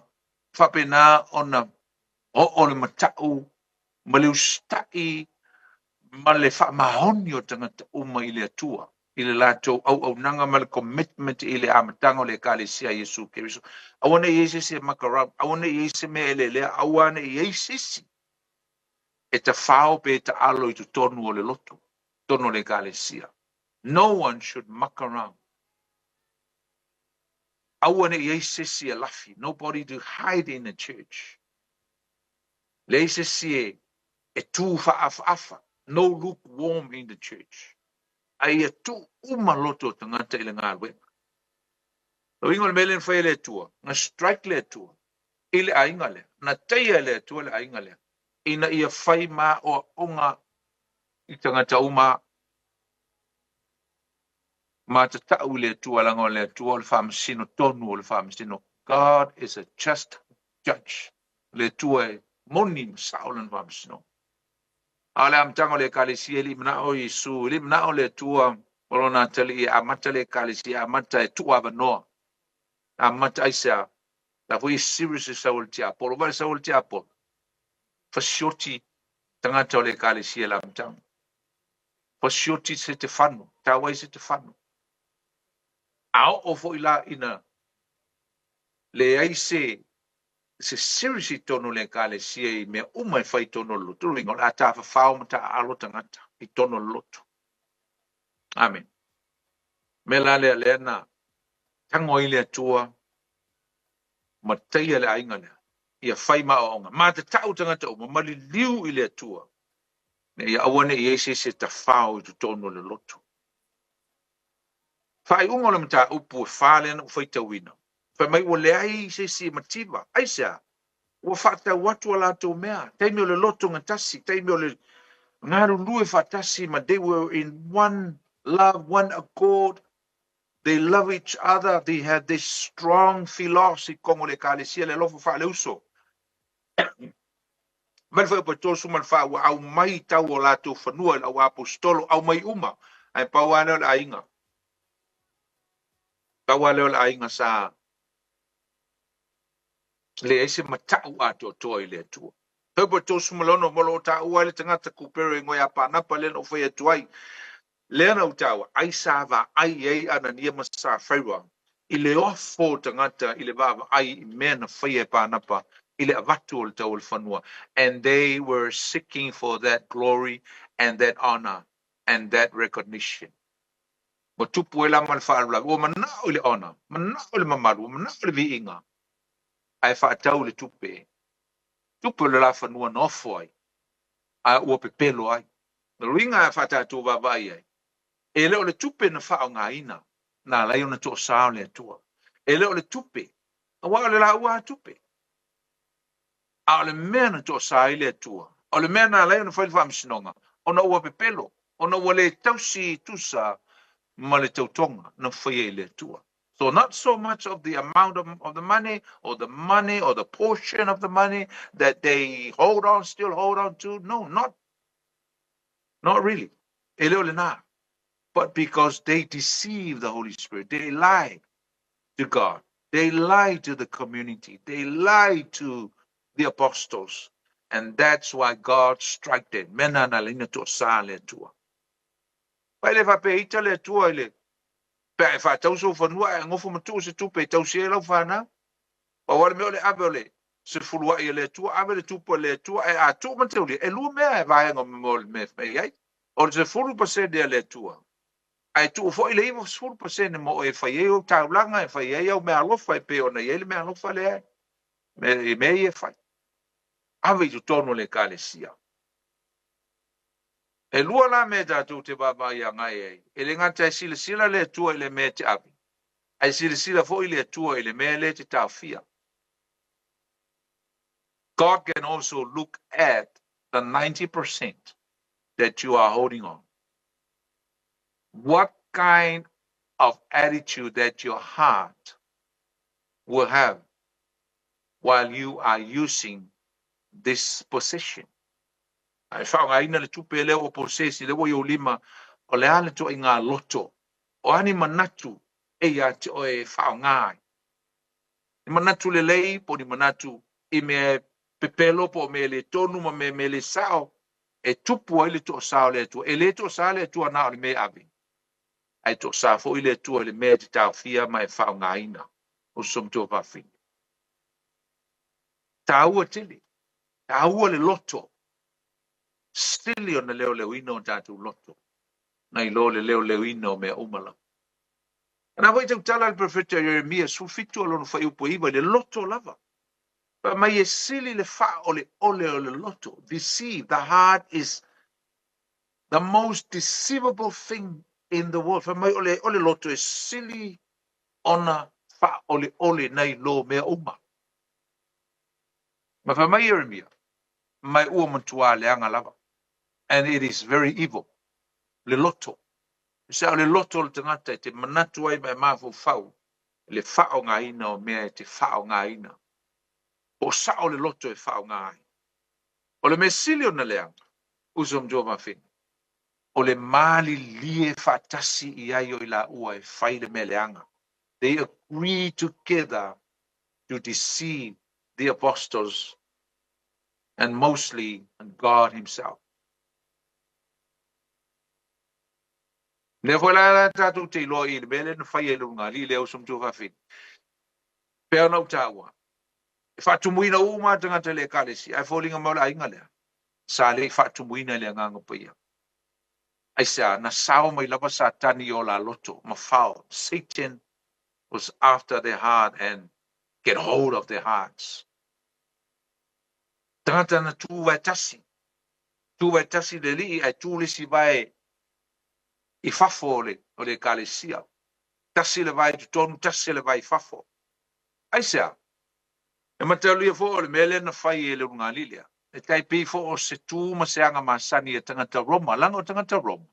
faapena ona oo le matau ma le usitai ma le faamaoni o tagata uma i le Atua, i le latou auaunaga ma le commitment i le amataga o le Ekalesia a Iesu Keriso. Aua ne i i ai se isi e muck around, aua ne i i ai se mea e lelea, aua ne i i ai se isi e tafao pe e taalo i totonu o le lotu, totonu o le Ekalesia. No one should muck around. Aua ne i i ai se isi e lafi, nobody to hide in the church. Leai se isi e e tū faaafaafa, no lukewarm in the church, a ia tuu uma loto o tagata i le galuega. Le uiga o le mea lea na fai e le Atua, na strike le Atua i le aiga lea, na taia e le Atua le aiga lea, ina ia fai maoaoga i tagata uma. Ma tatau i le Atua, leaga o le Atua o le faamasino tonu o le faamasino. God is a just judge. O le Atua e moni ma sao lana faamasinoga. A o le amataga o le Ekalesia, e le i manao Iesu, e le i manao le Atua ma lona atalii e amata le Ekalesia, e amata e tuuavanoa. Amata aisea? La foi e serious le sau o le tiapolo. Vaai le sau o le tiapolo, fasioti tagata o le Ekalesia i le amataga. Fasioti Setefano, tau ai Setefano. A oo foi la ina leai se se serious i totonu o le Ekalesia i mea uma e fai i totonu o le lotu, lona uiga o le a tafafao ma taaalo tagata i totonu o le lotu. Amene. Mea la lea lea na tago ai le Atua ma taia le aiga lea ia fai ma aoaoga. Ma tatau tagata uma ma liliu i le Atua ina ia aua ne i i ai se isi e tafao i totonu o le lotu. Faaiuga o le mataupu e fa lea na ou faitauina, fai mai ua leai se isi e mativa. Aisea? Ua faatau atu a latou mea, taimi o le loto gatasi, taimi o le galulue faatasi ma they were in one love, one accord, they love each other, they had this strong philos i totonu o le Ekalesia, le alofa faaleuso. Mai le fuaiupu 34, ua aumai tau o latou fanua i le auaposeitolo, aumai uma, ae pau lava lea o le aiga. Pau lava lea o le aiga sa leai se matau atoatoa i le Atua. Fuaiupu 36, mo lo o taua ai le tagata Kupero e igoa ia Panapa lea na ou fai atu ai, Lea na ou taua, ai sa vaai ai Anania ma Safaira i le ofo o tagata i le vaavaai i mea na faia e Panapa i le avatu o le tau o le fanua, and they were seeking for that glory and that honour and that recognition. Ua tupu ai la ma le faalavelave, ua manao i le honour, manao i le mamalu, ua manao i le viiga, ae faatau le tupe, tupe o le la fanua na ofo ai, ae ua pepelo ai. O le uiga e faatatou vaavaai ai, e le o le tupe na faaaogaina na ala ai ona toasā o le Atua. E le o le tupe, aua o le laua lava tupe. A o le mea na toasā ai le Atua, o le mea na ala ai ona fai le faamasinoga, ona ua pepelo, ona ua le tausi tusa ma le tautoga na faia i le Atua. So not so much of the amount of the money or the money or the portion of the money that they hold on, still hold on to. No, not Not really. E le o lena. But because they deceive the Holy Spirit. They lie to God. They lie to the community. They lie to the apostles. And that's why God strike them. Mea na na leina toasā le Atua. Pai le faapea ita le Atua i le pe a e faatau sou fanua ae gofo ma tuu se tupe e tausi ai lau fanau. Pau lava le mea o le ave o le sefuluai e le Atua, ave le tupu a le Atua, ae a tuu ma taulia, e lua mea e vaega mo le mea e i ai. O le 10% a le Atua, ae tuu foi le 90% mo oe e fai ai ou taulaga, e fai ai au meaalofa e pei ona i ai le meaalofa lea i mea ia e fai. Ave i totonu o le Ekalesia. E lua la mea tatou te vaavaai agai ai, e le gata e silasila le Atua i le mea e te ave, ae silasila foi le Atua i le mea lea e te taofia. God can also look at the 90% that you are holding on. What kind of attitude that your heart will have while you are using this possession? A e faaaogaina le tupe lea ua possess, lea ua i ou lima, o le a le ituaiga loto, o a ni manatu e ia te oe e faaaoga ai? Ni manatu lelei po o ni manatu i mea e pepelo po o mea e le tonu ma mea mea le sao e tupu ai le toasā o le Atua. E le toasā le Atua na o le mea e ave, ae toasā foi le Atua i le mea e te taofia ma e faaaogaina. Uso ma tuafafine. Taua tele, taua le loto. Sili ona leoleoina o tatou loto nai lo le leoleoina o mea uma lava. Na foi tautala le perofeta Ieremia 17 o lona fuaiupu e 9 i le loto lava. Fai mai e sili le faaoleole o le loto. Deceive, the heart is the most deceivable thing in the world. Fai mai o le, o le loto e sili ona faaoleole nai lo mea uma. Ma fai mai Ieremia, mai ua matuā leaga lava. And it is very evil. Le loto. Sa o le loto o le tagata e te manatu ai ma e mafaufau i le faaaogaina o mea e te faaaogaina. Po o sao le loto e faaaoga ai. O le mea sili ona leaga, uso ma tuafafine, o le malilie faatasi i ai o i laua e fai le mea leaga. They agree together to deceive the apostles and mostly God himself. Lea foi la la tatou te iloa i le mea lea na fai e le ulugalii lea uso ma tuafafine. Pei ona ou taua, e faatumuina uma tagata i le ekalesia, ae foliga mai o le aiga lea sa le i faatumuina i le Agaga Paia. Aisea? Na sao mai lava Satani i o la loto ma fao. Satan was after their heart and get hold of their hearts. Tagata na tu vae tasi. Tu vae tasi le alii ae tu le isi vae i fafo o le, o le ekalesia. Tasi le vae i totonu, tasi le vae i fafo. Aisea? E mataulia foi o le mea lea na fai e le ulugalii lea, e tai pei foi o se tu ma se aga masani a tagata Roma, leaga o tagata Roma,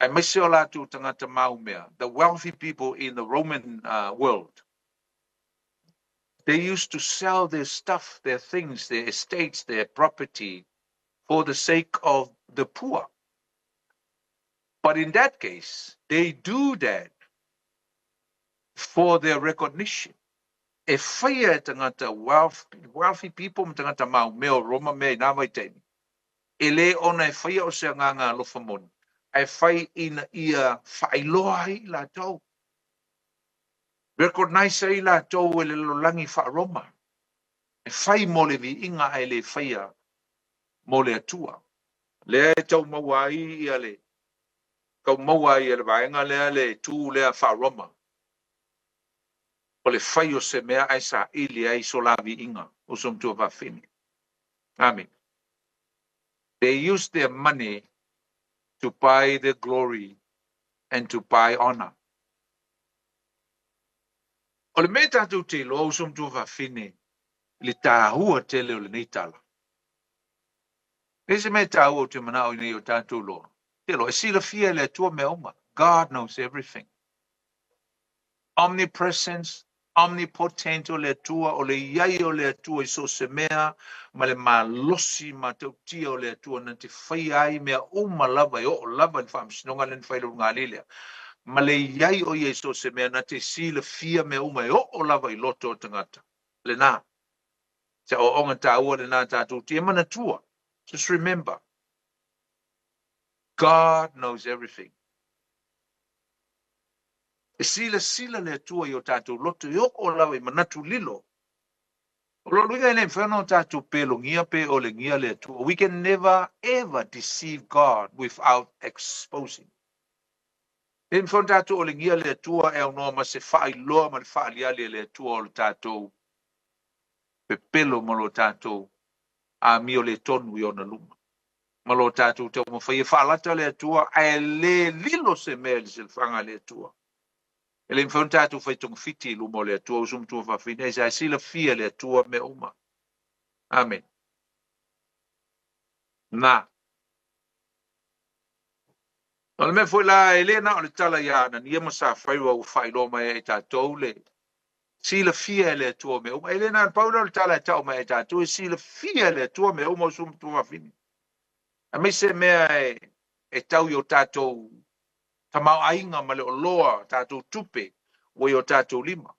aemaise o latou tagata maumea, the wealthy people in the Roman world, they used to sell their stuff, their things, their estates, their property for the sake of the poor. But in that case, they do that for their recognition. E whaia e tagata wealthy people ma tagata maumea o Roma mea i nā vaitaimi. E le ona e whaia o se agaga alofa moni, ae fai ina ia faailoa ai i latou. Recognize ai latou e le lalolagi faa-Roma. E fai mo le viiga ae le faia mo le Atua. Lea e tau maua ai ia le tau maua ai e le vaega lea le tu lea faa-Roma. O le fai o se mea ae saili ai so la viiga o so matua fafine. Amen. They use their money to buy their glory and to buy honor. O le mea tatou te iloa uso matua fafine i le tāua tele o lenei tala. E se mea tāua o te manao ina ia o tatou loa. Te loa, e silafia e le Atua mea uma. God knows everything. Omnipresence, omnipotent o le Atua, o le iai o le Atua i so o se mea, ma le malosi matautia o le Atua na te faia ai mea uma lava e oo lava i le faamasinoga lea na fai i le ulugalii lea. Ma le iai o ia i so o se mea na te silafia mea uma e oo lava i loto o tagata. Lena. Se aoaoga taua lena tatou te manatua. Just remember, God knows everything. E silasila le Atua i o tatou loto e oo lava i manatu lilo. O lona uiga e le mafai ona o tatou pelogia pe olegia le Atua. We can never ever deceive God without exposing. E le mafai ona tatou olegia le Atua e aunoa ma se faailoa ma le faaliali a le Atua o le tatou pepelo ma lo tatou amio le tonu i ona luma. Ma lo tatou taumafai e faalata le Atua ae le lilo se mea i le silafaga a le Atua. E le mafai ona tatou fai togafiti i luma o le Atua uso matua fafine, ae sa silafia e le Atua mea uma. Amen. Na. O le mea foi la, e le na o le tala ia Anania ma Safaira ua faailoa mai ai e tatou le silafia e le Atua mea uma. E le na o le pau lea o le tala e tau mai ai e tatou, e silafia e le Atua mea uma uso matua fafine. Aemaise mea e tau i o tatou tamaoaiga ma le oloa, tatou tupe ua i o tatou lima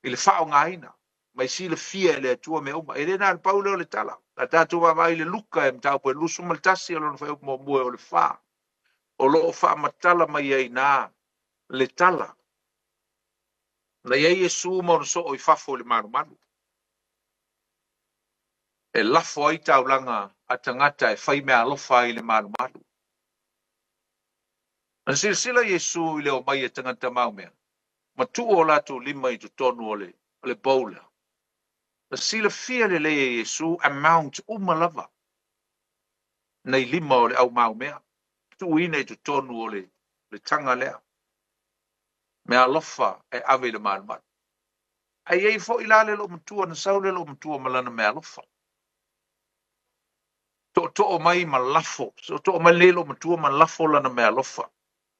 i le faaaogaina ma e silafia e le Atua mea uma. E le na o le pau lea o le tala. A tatou vaavaai i le Luka e mataupu e 21 o lona fuaiupu muamua e o le 4, o lo o faamatala mai ai i ina le tala. Na i ai Iesu ma ona soo i fafo i le malumalu, e lafo ai taulaga a tagata e fai meaalofa ai i le malumalu. Na silasila Iesu i le omai a tagata maumea, ma tuu o latou lima i totonu o le bowl. Na silafia lelei e Iesu amount uma lava nei lima o le au maumea, tuuina i totonu o le taga lea. Meaalofa e ave i le malumalu. Ae i ai foi la le loomatua, na sau le loomatua ma lana meaalofa. Tootoo mai ma lafo, sootoo mai lenei loomatua ma lafo lana meaalofa.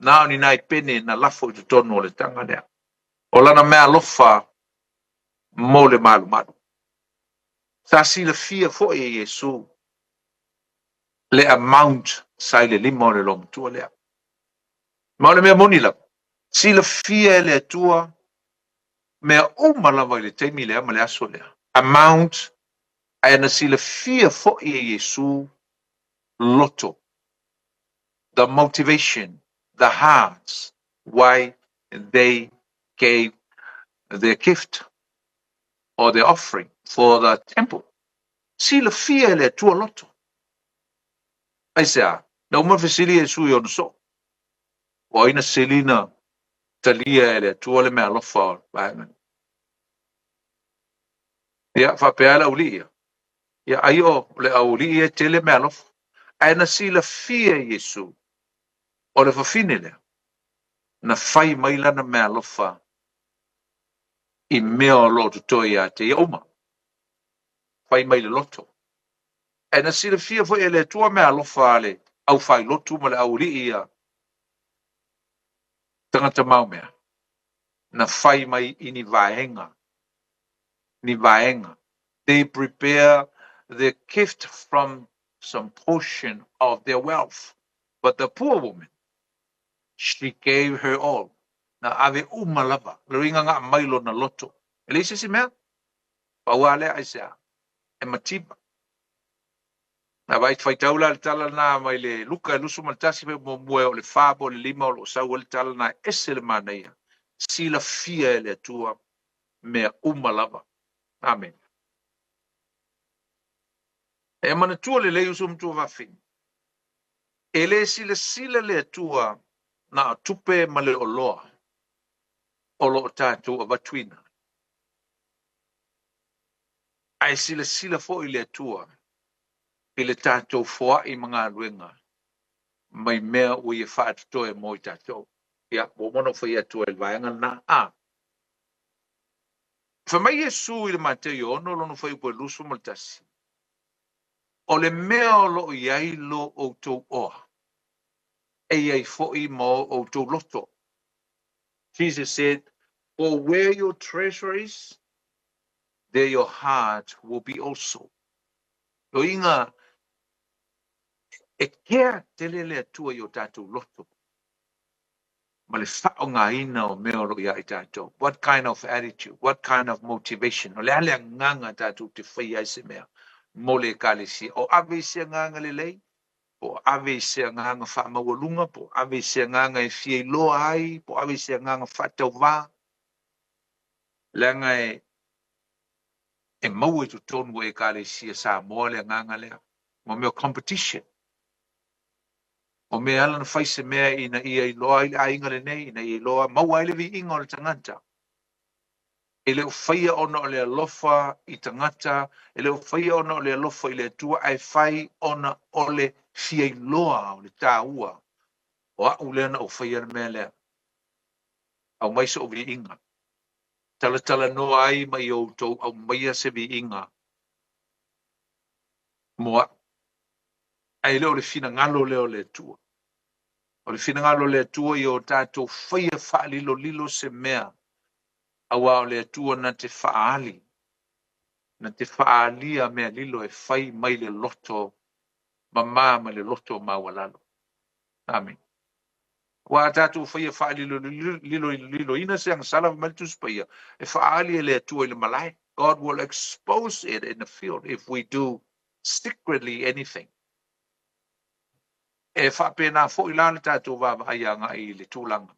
Na o ni nai pene na lafo i totonu o le taga lea. O lana meaalofa mo le malumalu. Sa silafia foi e Iesu le amount sa i le lima o le loomatua lea. Ma o le mea moni lava, silafia e le Atua mea uma lava i le taimi lea ma le aso lea. Amount, ae na silafia foi e Iesu loto. The motivation, the hearts, why they gave their gift or their offering for the temple. Silafia e le Atua loto. Aisea? Na uma fesili Iesu i ona soo. Ua ai na sili na talia e le Atua le meaalofa o le vaega. Ia, faapea le aualii ia. Ia, ai o le aualii e tele meaalofa. Ae na silafia e Iesu o le fafine lea, na fai mai lana meaalofa i mea o lo o totoe ia te ia uma. Fai mai le loto. Ae na silafia foi e le Atua meaalofa a le aufailotu ma le aualii ia tagata maumea, na fai mai i ni vaega, ni vaega. They prepare their gift from some portion of their wealth. But the poor woman, she gave her all. Na ave uma lava. Le uiga na aumai lona loto. E leai se isi mea. Pau lava lea, aisea? E mativa. A vaai faitau la le tala lena mai le Luka e 21 pe muamua e o le 4 po o le 5 o lo o sau ai le tala lena e ese le manaia. Silafia e le Atua mea uma lava. Amene. E manatua lelei uso matua fafine. E le silasila le Atua na o tupe ma le oloa o lo o tatou avatuina, ae silasila foi le Atua i le tatou foai ma galuega mai mea ua ia faatotoe mo i tatou. Ia, ua uma ona ou fai atu ai i le vaega lena. A. Fai mai Iesu i le Mateio 6 lona fuaiupu e 21, O le mea o lo o i ai lo outou oa, e i ai foi ma o outou loto. Jesus said, For where your treasure is, there your heart will be also. Loiga, e kea tele le Atua i o tatou loto ma le faaaogaina o mea o lo o ia i tatou. What kind of attitude? What kind of motivation? O le a le agaga tatou te faia ai se mea mo le Ekalesia? O ave i se agaga lelei? Po o ave i se agaga faamaualuga? Po o ave i se agaga e fia iloa ai? Po o ave i se agaga faatauvā? Leaga e maua i totonu o Ekalesia Samoa le agaga lea. Mo mea o competition. O mea e ala ona fai se mea ina ia iloa ai le aiga lenei, ina ia iloa maua ai le viiga o le tagata. E le o faia ona o le alofa i tagata, e le o faia ona o le alofa i le Atua, ae fai ona o le fia iloa o le taua o au lea na ou faia le mea lea. Aumai so'u viiga. Talatalanoa ai ma i outou aumaia se viiga mo a'u. Ae le o le finagalo lea o le Atua. O le finagalo o le Atua ia o tatou faia faalilolilo se mea, auā o le Atua na te faaali, na te faaalia mea lilo e fai mai le loto mamā ma le loto maualalo. Amene. Aua a tatou faia faaliloliloina se agasala, fai mai le Tusi Paia, e faaali e le Atua i le malae. God will expose it in the field if we do secretly anything. E faapena foi la le tatou vaavaai agai i le tulaga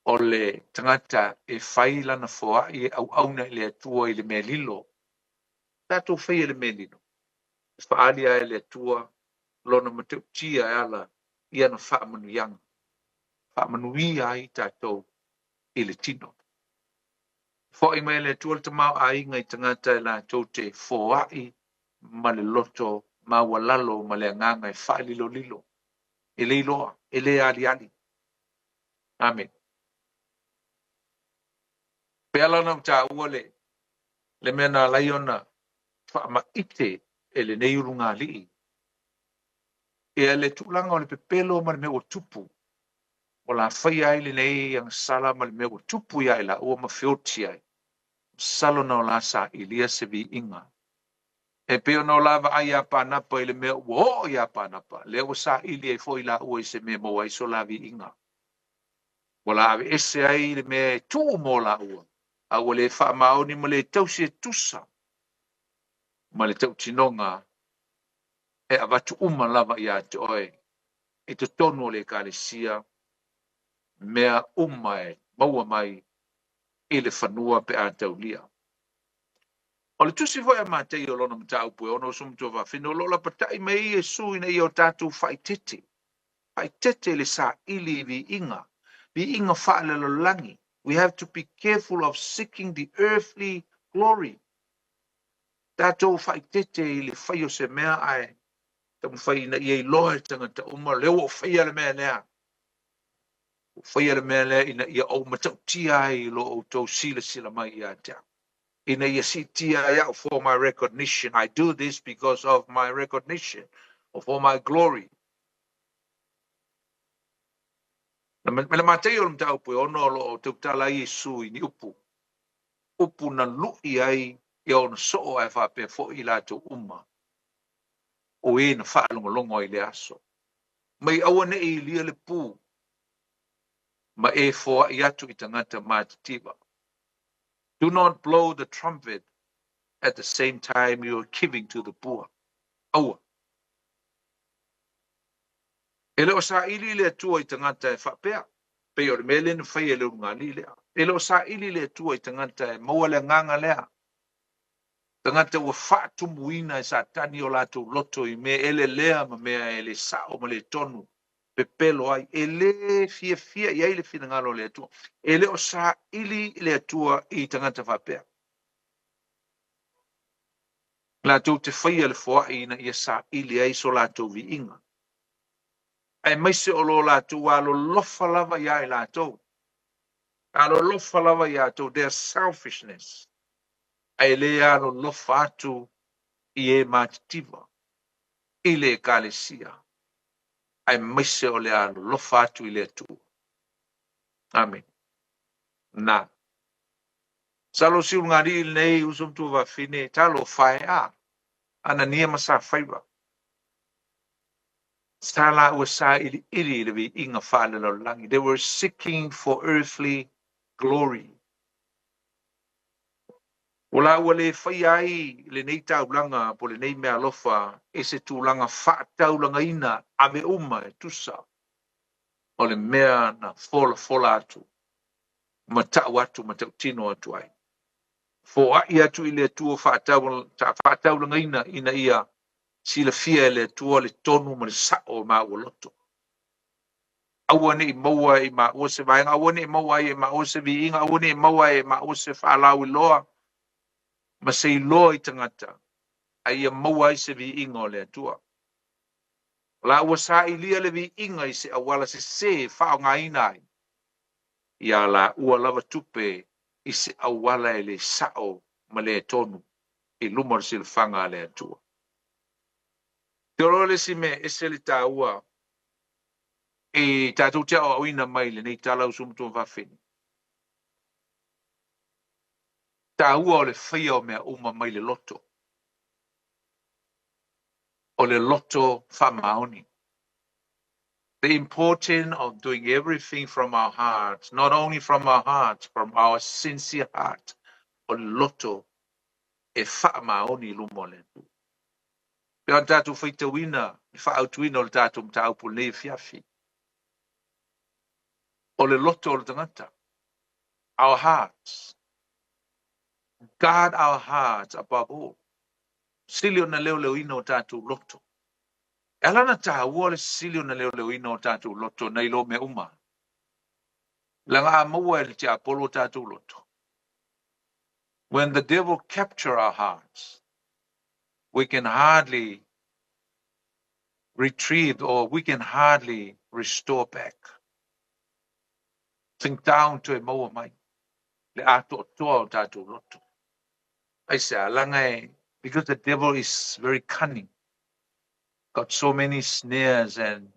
o le tagata e fai lana foai e auauna i le Atua i le mea lilo. Tatou faia le mea lilo, e faaali lava e le Atua lona matautia e ala i ana faamanuiaga, faamanuia ai tatou i le tino. Foai mai e le Atua le tamaoaiga i tagata e latou te foai ma le loto maualalo ma le agaga e faalilolilo, e le iloa, e le aliali. Amene. Pe ala ona ou taua le mea na ala ai ona faamaite e lenei ulugalii. Ia le tulaga o le pepelo ma le mea ua tupu, ua lafaia ai lenei agasala ma le mea ua tupu ia i laua ma feoti ai, masalo na o la sailia se viiga. E pei ona o la vaai iā Panapa i le mea ua oo iā Panapa, lea ua saili ai foi laua i se mea e maua ai so la viiga. Ua la aveese ai le mea e tuu mo laua, a ua le faamaoni ma le tausi e tusa ma le tautinoga e avatu uma lava ia te oe i totonu o le Ekalesia mea uma e maua mai i le fanua pe a taulia. O le tusi foi a Mataio o lona mataupu e ono uso matua fafine, o lo o lapatai mai ai Iesu ina ia o tatou faaeteete, faaeteete i le saili i viiga, viiga faalelalolagi. We have to be careful of seeking the earthly glory. Tatou faaeteete i le fai o se mea ae taumafai ina ia iloa e tagata uma, lea ua ou faia le mea lea. Ua faia le mea lea ina ia ou matautia ai i lo outou silasila mai ia te au. Ina ia siitia ai au, for my recognition. I do this because of my recognition or for my glory. Ma le Mataio o le mataupu e ono o lo o tautala ai Iesu i ni upu, upu na lu'i ai ia ona soo ae faapea foi i latou uma o e na faalogologo ai i lea aso. Mai aua ne i ilia le pu ma e foai atu i tagata matitiva. Do not blow the trumpet at the same time you are giving to the poor. Aua. E le o saili le Atua i tagata e faapea, pei o le mea lea na faia e le ulugalii lea. E le o saili le Atua i tagata e maua le agaga lea. Tagata ua faatumuina e Satani o latou loto i mea elelea ma mea e le sao ma le tonu, pepelo ai, e le fiafia i ai le finagalo o le Atua. E le o saili le Atua i tagata faapea. Latou te faia le foai ina ia saili ai so latou viiga, aemaise o lo latou alolofa lava iā i latou. Alolofa lava iā latou, their selfishness, ae le alolofa atu i e matitiva i le Ekalesia, aemaise o le alolofa atu i le Atua. Amene. Na. Masalo si ulugalii lenei uso ma tuafafine, talofa e a, Anania ma Safaira. Sa laua sailiili i le viiga faalelalolagi. They were seeking for earthly glory. Ua laua le faia ai lenei taulaga po o lenei meaalofa i se tulaga faataulagaina ave uma e tusa o le mea na folafola atu ma tau atu ma tautino atu ai. Foai atu i le Atua faataulagaina ina ia silafia e le Atua le tonu ma le sao o maua loto. Aua ne i maua e maua se vaega, aua ne i maua ai e maua se viiga, aua ne i maua ai e maua se faalauiloa ma se iloa i tagata, a ia maua ai se viiga o le Atua. O la ua sailia le viiga i se auala sesē e faaaogaina ai ia laua lava tupe i se auala e le sao ma le tonu i luma o le silafaga a le Atua. Te iloa le isi mea e ese le taua e tatou te aoaoina mai lenei tala uso matua fafine. Taua o le faia o mea uma mai le loto. O le loto faamaoni. The importance of doing everything from our hearts, not only from our hearts, from our sincere heart. O le loto e faamaoni i luma o le Atua. Pe ona tatou faitauina le faaautuina o le tatou mataupu i lenei afiafi. O le loto o le tagata. Our hearts. Guard our hearts above all. Sili ona leoleoina o tatou loto. E ala ona taua le sili ona leoleoina o tatou loto nai lo mea uma. Leaga a maua e le tiapolo o tatou loto. When the devil capture our hearts, we can hardly retrieve or we can hardly restore back. Faigata ona toe maua mai le atoatoa o tatou loto. Aisea? Leaga e, because the devil is very cunning. Got so many snares and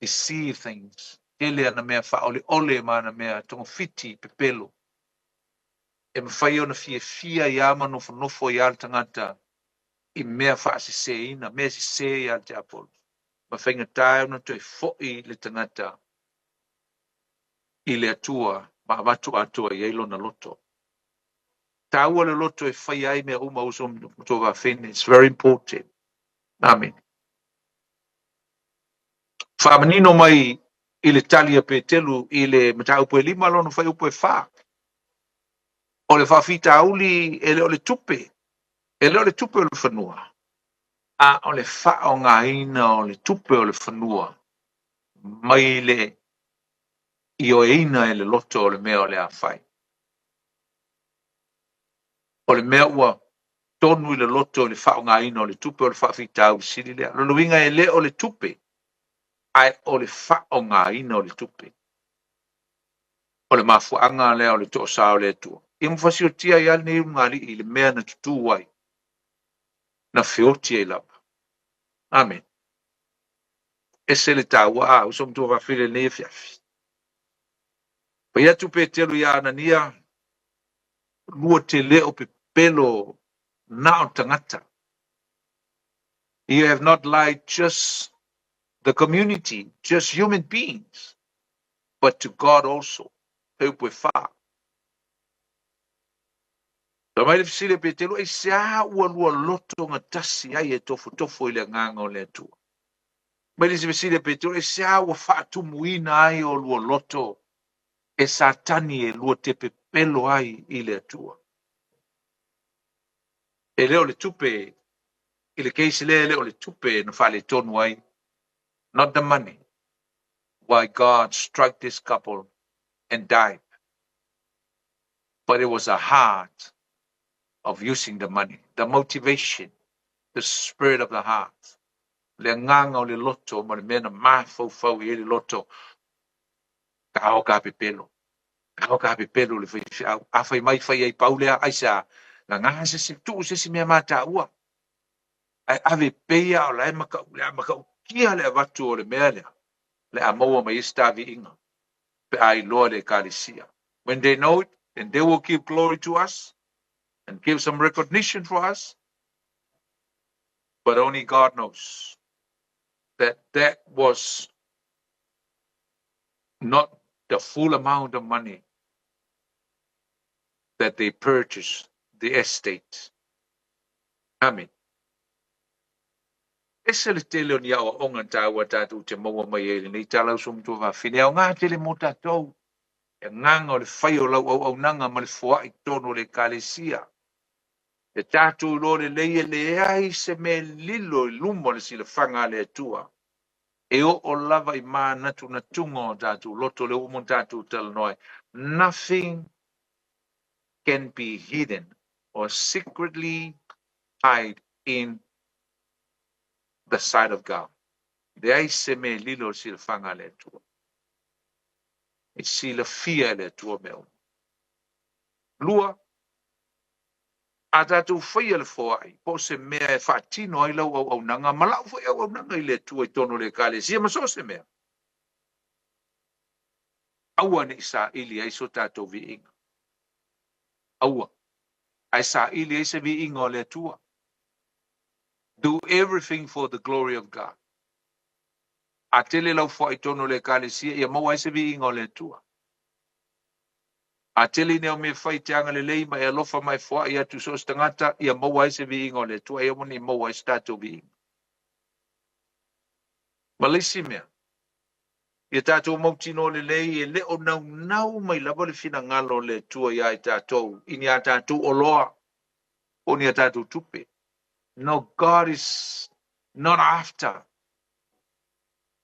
deceive things. Tele ana mea faaoleole ma ana mea togafiti pepelo. E mafai ona fiafia ai lava ma nofonofo ai lava le tagata i mea faaseseina, mea sese ia le tiapolo. Ma faigata ai ona toe foi le tagata i le Atua ma avatu atoa i ai lona loto. Taua le loto e faia ai mea uma uso ma tuafafine. It's very important. Amen. Faamanino mai i le tali a Petelu i le mataupu e lima lona fuaiupu e fa. O le faafitauli e le o le tupe, e le o le tupe o le fanua, a o le faaaogaina o le tupe o le fanua mai le ioeina e le loto o le mea o le a fai. O le mea ua tonu i le loto i le faaaogaina o le tupe o le faafitauli sili lea. O lona uiga e le o le tupe, ae o le faaaogaina o le tupe. O le mafuaaga lea o le toosā o le Atua. Ia ma fasiotia ai lava lenei ulugalii i le mea na tutū ai, na feoti ai lava. Amene. Ese le taua a uso ma tuafafine i lenei afiafi. Fai atu Petelu iā Anania, Lua te le o pepelo na o tagata. You have not lied just the community, just human beings, but to God also. He upu e fa. Fai mai le fesili a Petelu, Aisea ua lua loto gatasi ai e tofotofo i le agaga o le Atua? Mai le isi fesili a Petelu, Aisea ua faatumuina ai o lua loto e Satani e lua te pepelo ai i le Atua? E le o le tupe i le case lea e le o le tupe na faaletonu ai, not the money, why God struck this couple and died, but it was a heart of using the money, the motivation, the spirit of the heart, le agaga o le loto ma le mea na mafaufau i ai le loto, ka o ka pepelo, ka o ka pepelo le faifeau, a fai mai fai ai pau lea, aisea, gagā se isi, tuu se isi mea mataua, ae ave pea o la e makau, le a makautia le avatu o le mea lea, le a maua mai ai se taviiga, pe a iloa le Ekalesia. When they know it, then they will give glory to us and give some recognition for us, but only God knows that that was not the full amount of money that they purchased the estate. Amen. Ese le tele o ni aoaoga taua tatou te maua mai ai i lenei tala uso matua fafine. E aoga tele mō tatou. E agaga o le fai o lau auaunaga ma le foai i totonu o le Ekalesia. E tatou iloa lelei e leai se mea e lilo i luma o le silafaga a le Atua. E oo lava i manatunatuga o tatou loto, lea ua uma ona tatou talanoa ai. Nothing can be hidden or secretly hide in the sight of God. Leai se mea e lilo i le silafaga a le Atua. E silafia e le Atua mea uma. Lua, a tatou faia le foai, po o se mea e faatino ai lau auaunaga ma lau foi auaunaga i le Atua i totonu o le Ekalesia ma so o se mea, aua ne i saili ai so tatou viiga. Aua. Ae saili ai se viiga o le Atua. Do everything for the glory of God. A tele lau foai i totonu o le Ekalesia, ia maua ai se viiga o le Atua. A tele ina o mea fai te agalelei ma e alofa ma e foai atu so o se tagata, ia maua ai se viiga o le Atua, e aua ne i maua ai se tatou viiga. Ma le isi mea, ia tatou mautinoa lelei e le o naunau mai lava le finagalo o le Atua iā i tatou i ni a tatou oloa po o ni a tatou tupe. No, God is not after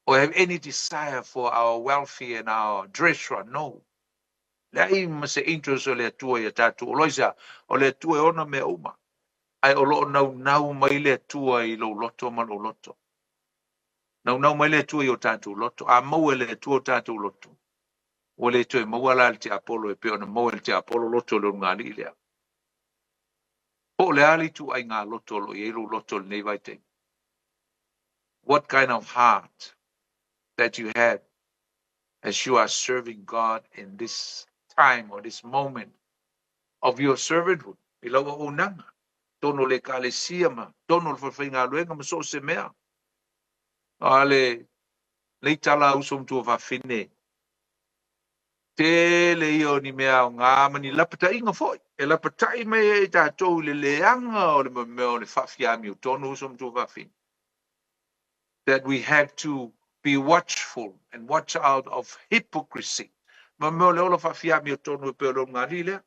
or have any desire for our wealthy and our treasure, no. Leai ma se interest o le Atua ia tatou oloa, aisea? O le Atua e ona mea uma, ae o lo o naunau mai le Atua i lou loto ma lou loto. Naunau mai le Atua i o tatou loto. A maua e le Atua o tatou loto, ua le toe maua la le tiapolo e pei ona maua e le tiapolo loto o le ulugalii lea. Po o le a le ituaiga loto o lo o i ai lou loto i lenei vaitaimi. What kind of heart that you have as you are serving God in this time or this moment of your servanthood i lau auaunaga, totonu o le Ekalesia ma totonu o le falefaigaluega ma so o se mea. A le nei tala a uso ma tuafafine, tele ia o ni mea aoga ma ni lapataiga foi e lapatai mai ai tatou i le leaga o le mea o le faafiamiotonu, uso ma tuafafine, that we have to be watchful and watch out of hypocrisy. Ma mea o le ola faafiamiotonu e pei o le ulugalii lea.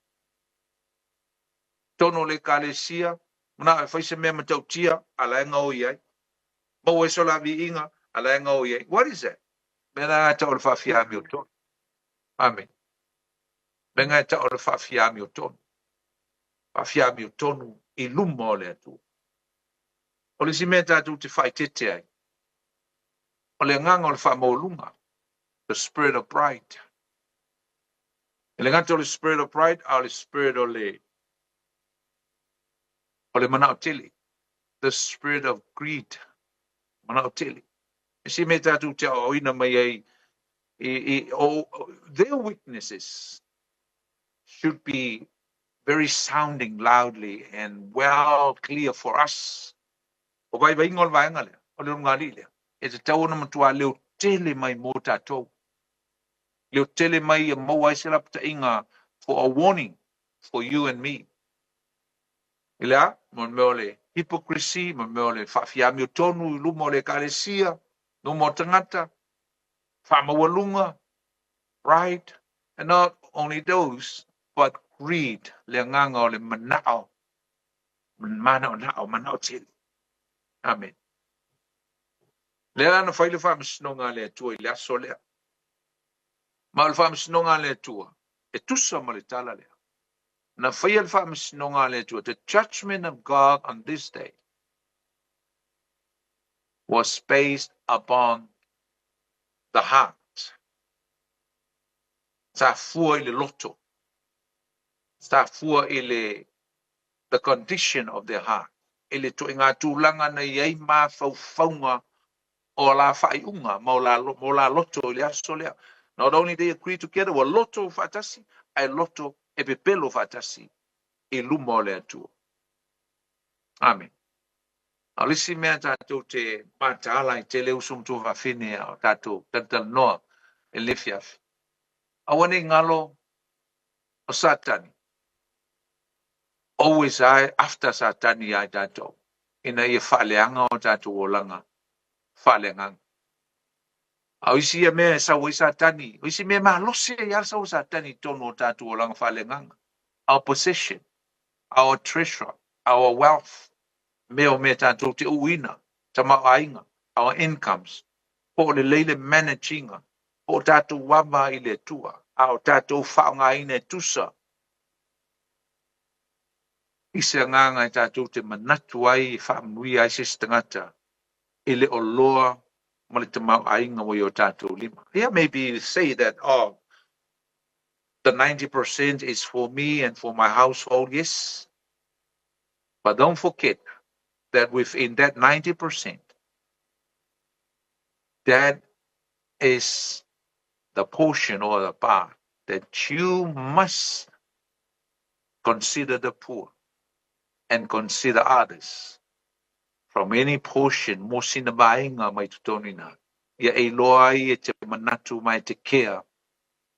Totonu o le Ekalesia, manao e fai se mea matautia, a la e gaoi ai. Maua ai so la viiga, a la e gaoi ai. What is that? Mea na e tau o le faafiamiotonu. Amen. Mea na e tau o le faafiamiotonu. Faafiamiotonu i luma o le Atua. O le isi mea tatou te faaeteete ai, o le agaga o le faamaualuga, the spirit of pride. E le gata o le spirit of pride, a o le spirit o le manao tele, the spirit of greed, manao tele. E isi mea tatou te aoaoina mai ai i, oh, their weaknesses should be very sounding loudly and well clear for us. O vaivaiga o le vaega lea, o le ulugalii lea, e tatau ona matua leo tele mai mo tatou. Leo tele mai e maua ai se lapataiga for a warning for you and me. I le a, mo le mea o le hypocrisy, mo le mea o le faafiamiotonu i luma o le Ekalesia, luma o tagata, faamaualuga, right? And not only those, but greed, le agaga o le manao, manaonao, manao tele. Amen. Lea la na fai le faamasinoga a le Atua i le aso lea. Ma o le faamasinoga a le Atua, e tusa ma le tala lea. Na faia le faamasinoga a le Atua, the judgment of God on this day was based upon the heart. Sa fua i le loto. Sa fua i le the condition of their heart. I le ituaiga tulaga na i ai mafaufauga o la faaiuga ma o la, mo la loto i le aso lea. Not only they agree together, ua loto faatasi, ae loto e pepelo faatasi i luma o le Atua. Amen. A o le isi mea tatou te mataala i tele uso ma tuafafine a o tatou talatalanoa i le afiafi. Aua ne i galo o Satani. Always after Satani ia i tatou. Ina ia faaleaga o tatou olaga faaleagaga. A o isi ia mea e sau ai Satani, o isi mea malosi ai lava le sau o Satani i totonu o tatou olaga faaleagaga. Our possession, our treasure, our wealth, mea o mea tatou te uuina, tamaoaiga, our incomes, po o lelei le manage-ina, po o tatou ava i le Atua, a o tatou faaaogaina e tusa i se agaga e tatou te manatu ai e faamanuia ai se isi tagata e le o loa ma le tamaoaiga ua i o tatou lima. Yeah, maybe you say that, "Oh, the 90% is for me and for my household." Yes. But don't forget that within that 90%, that is the portion or the part that you must consider the poor and consider others from any portion mo sina vaega mai totonu ina. Ia e iloa ai e te manatu ma e te kea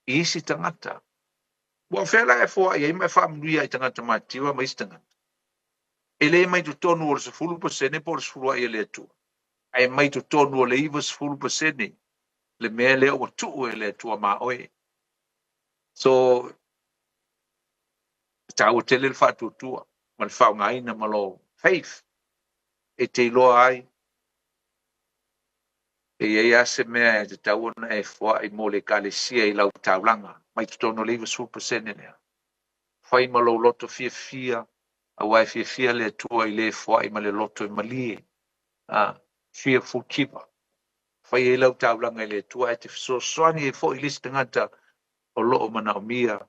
i isi tagata. Ua fea la e foai ai ma e faamanuia i tagata matiua ma isi tagata. E le mai totonu o le 10% po o le 10 ai e le Atua. Ae mai totonu o le 90% le mea lea ua tuu e le Atua ma oe. So, taua tele le faatuatua ma le faaaogaina ma lou faith e te iloa ai e i ai lava se mea e tatau ona e foai mo le Ekalesia i lau taulaga mai totonu o le 90% lea. Fai ma lou loto fiafia, aua e fiafia le Atua i le foai ma le loto e malie. A, cheerful giver. Fai ai lau taulaga i le Atua ae te fesoasoani ai foi i le isi tagata o lo o manaomia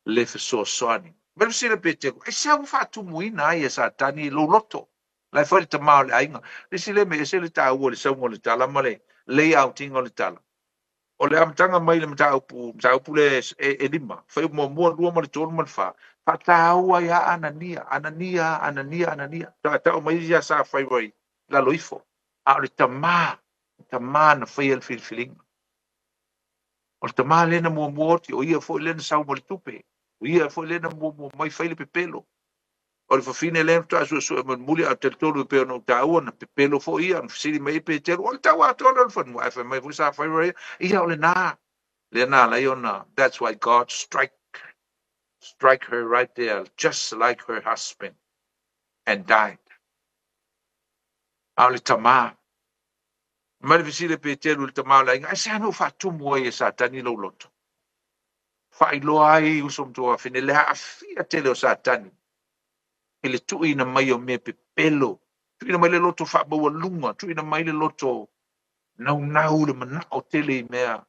le fesoasoani. Ma le fesili a Petero, aisea ua faatumuina ai e Satani i lou loto? La e fai le tamā o le aiga. Le isi lea mea e ese le taua o le sauga o le tala ma le layouting o le tala. O le amataga mai le mataupu, mataupu lea e 5, fuaiupu 1, 2 ma le 3 ma le 4, faataua ai lava Anania, Anania, Anania, Anania. Tau mai ia Safaira i lalo ifo. A o le tamā, le tamā na faia le filifiliga. O le tamā lea na muamua oti, o ia foi lea na sau ma le tupe. O ia foi lea na muamua mai fai le pepelo. O le fafine lea faatoa suesue mulimuli, a o talitonu e pei ona ou taua, na pepelo foi ia, na fesili mai ai Peteru, o le tau atoa lea o le fanua, ae fai mai foi Safaira ia, ia o lena. Lea na ala ai ona, that's why God strike her right there, just like her husband, and died. A o le tamā. Mai le fesili a Peteru i le tamā o le aiga, aisea na ou faatumu ai e Satani lou loto? Faailoa ai uso ma tuafafine le aafia tele o Satani i le tuuina mai o mea pepelo, tuuina mai le loto faamaualuga, tuuina mai le loto naunau le manao tele i mea